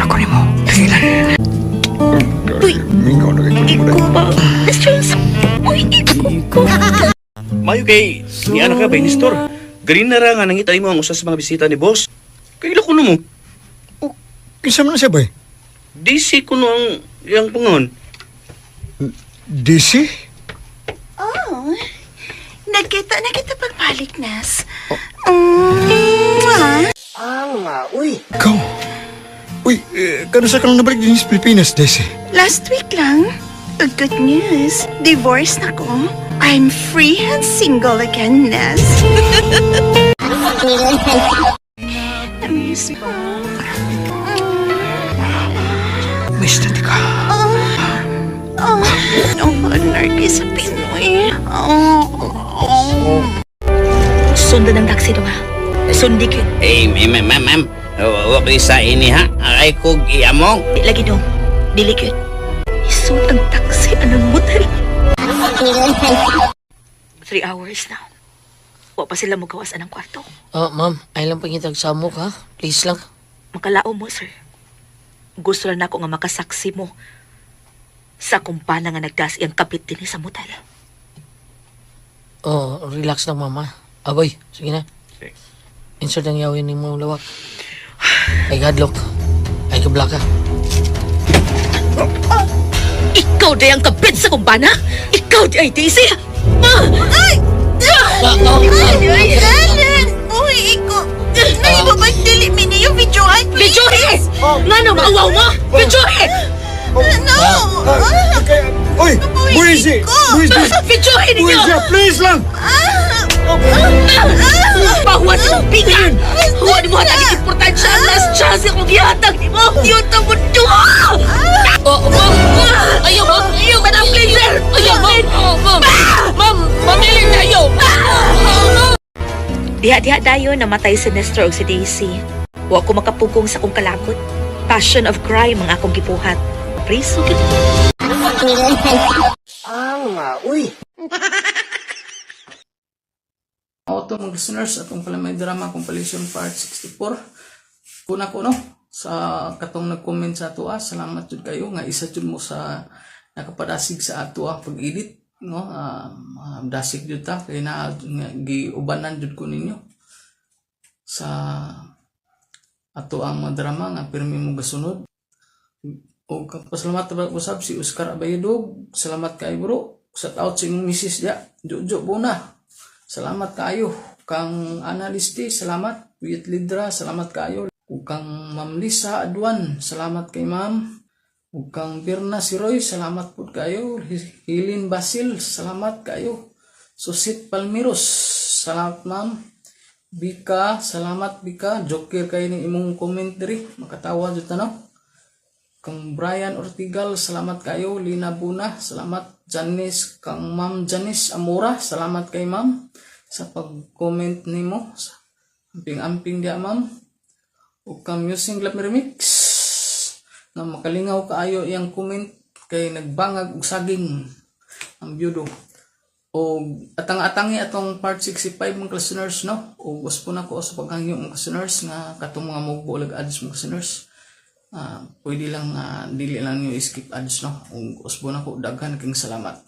Ako ni mo, Ellen. Buhi Mingaw na kay ko ni mo iko ba? Nestor, buhi iko ko. Mayo kay ni anak ka ba, Nestor? Ganin na ra nga nangita nimo ang usa sa mga bisita ni boss. Kay ila kuno mo. Kinsa man na siya, boy? DC kuno ang iyang pangon. DC? Oh, nagkita na kita pagbalik, Nes. Mwah. Ikaw. Uy, eh, kano sa ka lang nabalik din sa Pilipinas, DC? Last week lang. A good news. Divorce na ko. I'm free and single again, Nes. Namiss mo. Miss na ka. Oh, no, anarchy sa Pinoy. Oh, oh. Sundan ang taxi dong ha. Sundi gyud. Eh, ma'am, ma'am, ma'am. Wa ko isa ini ha. Aray kog iamong. Di lagi dong. Dili gyud. Isod ang taxi anang motel. 3 hours now. Wa pa sila mogawas anang kwarto. Oh, ma'am, ay lang pangitag samok ha. Please lang. Makalao mo, sir. Gusto lang nako nga makasaksi mo sa kumpana nga nagdas iyang kapit dinhi sa motel. Oh, relax lang, mama. Aboy, sige na. Insert ang yawin ni mo lawak. Ay, gadlock. Ay, kablaka. Ikaw day ang kapit sa kumpana? Ikaw di ay Daisy! Ah! Ay! Ay, Ellen! Uy, iko. Nay, babag dili mi niyo videohan, please. Videohe! Nga na maawaw mo! Videohe! No! Okay. Uy, buwisi! Buwisi! Videohe ninyo! Buwisi, please lang! Pahuwan mo bigan! Huwan mo hatag importansya ang last chance akong gihatag ni mo! Yun ang mundo! Oh, ma'am! Ayaw, ma'am! Ayaw ka na, please, sir! Ayaw, ma'am! Oh, ma'am! Ma'am! Mamili tayo! Diha-diha dayon namatay si Nestor ug si Daisy. Wa ko makapugong sa akong kalagot. Passion of crime ang akong gibuhat. Priso gid ko. Auto mga listeners atong palamay drama compilation part 64. Kuna ko no sa katong nag-comment sa ato ah, salamat jud kayo nga isa jud mo sa nakapadasig sa ato ah, pag-edit no, dasig jud ta kay na nga, giubanan jud ko ninyo sa ato ang mga drama nga pirmi mo gasunod. O pasalamat ba usab si Oscar Abayudog. Salamat kay bro. Shout out sa imong misis dia. Jojo Bona. Salamat kayo. Kang Analisti, salamat. Wit Lidra, salamat kayo. Ug kang Ma'am Lisa Adwan, salamat kay ma'am. Ug kang Birna Siroy, salamat pud kayo. Hilin Basil, salamat kayo. Susit Palmiros, salamat ma'am. Bika, salamat Bika. Joker kayo ng imong comment diri. Makatawa jud ta no. Kang Brian Ortigal, salamat kayo. Lina Buna, salamat. Janice, kang Ma'am Janice Amora, salamat kay ma'am sa pag-comment nimo. Amping-amping dia ma'am. Ug kang Musing Love Remix na makalingaw kaayo iyang comment kay nagbangag og saging ang byudo. O atang-atangi atong part 65 mga listeners no. O gusto na ko sa paghangyo mga listeners nga katong mga mugbo lag ads mga listeners. Pwede lang dili lang niyo skip ads no. Ug usbo na ko daghan king salamat.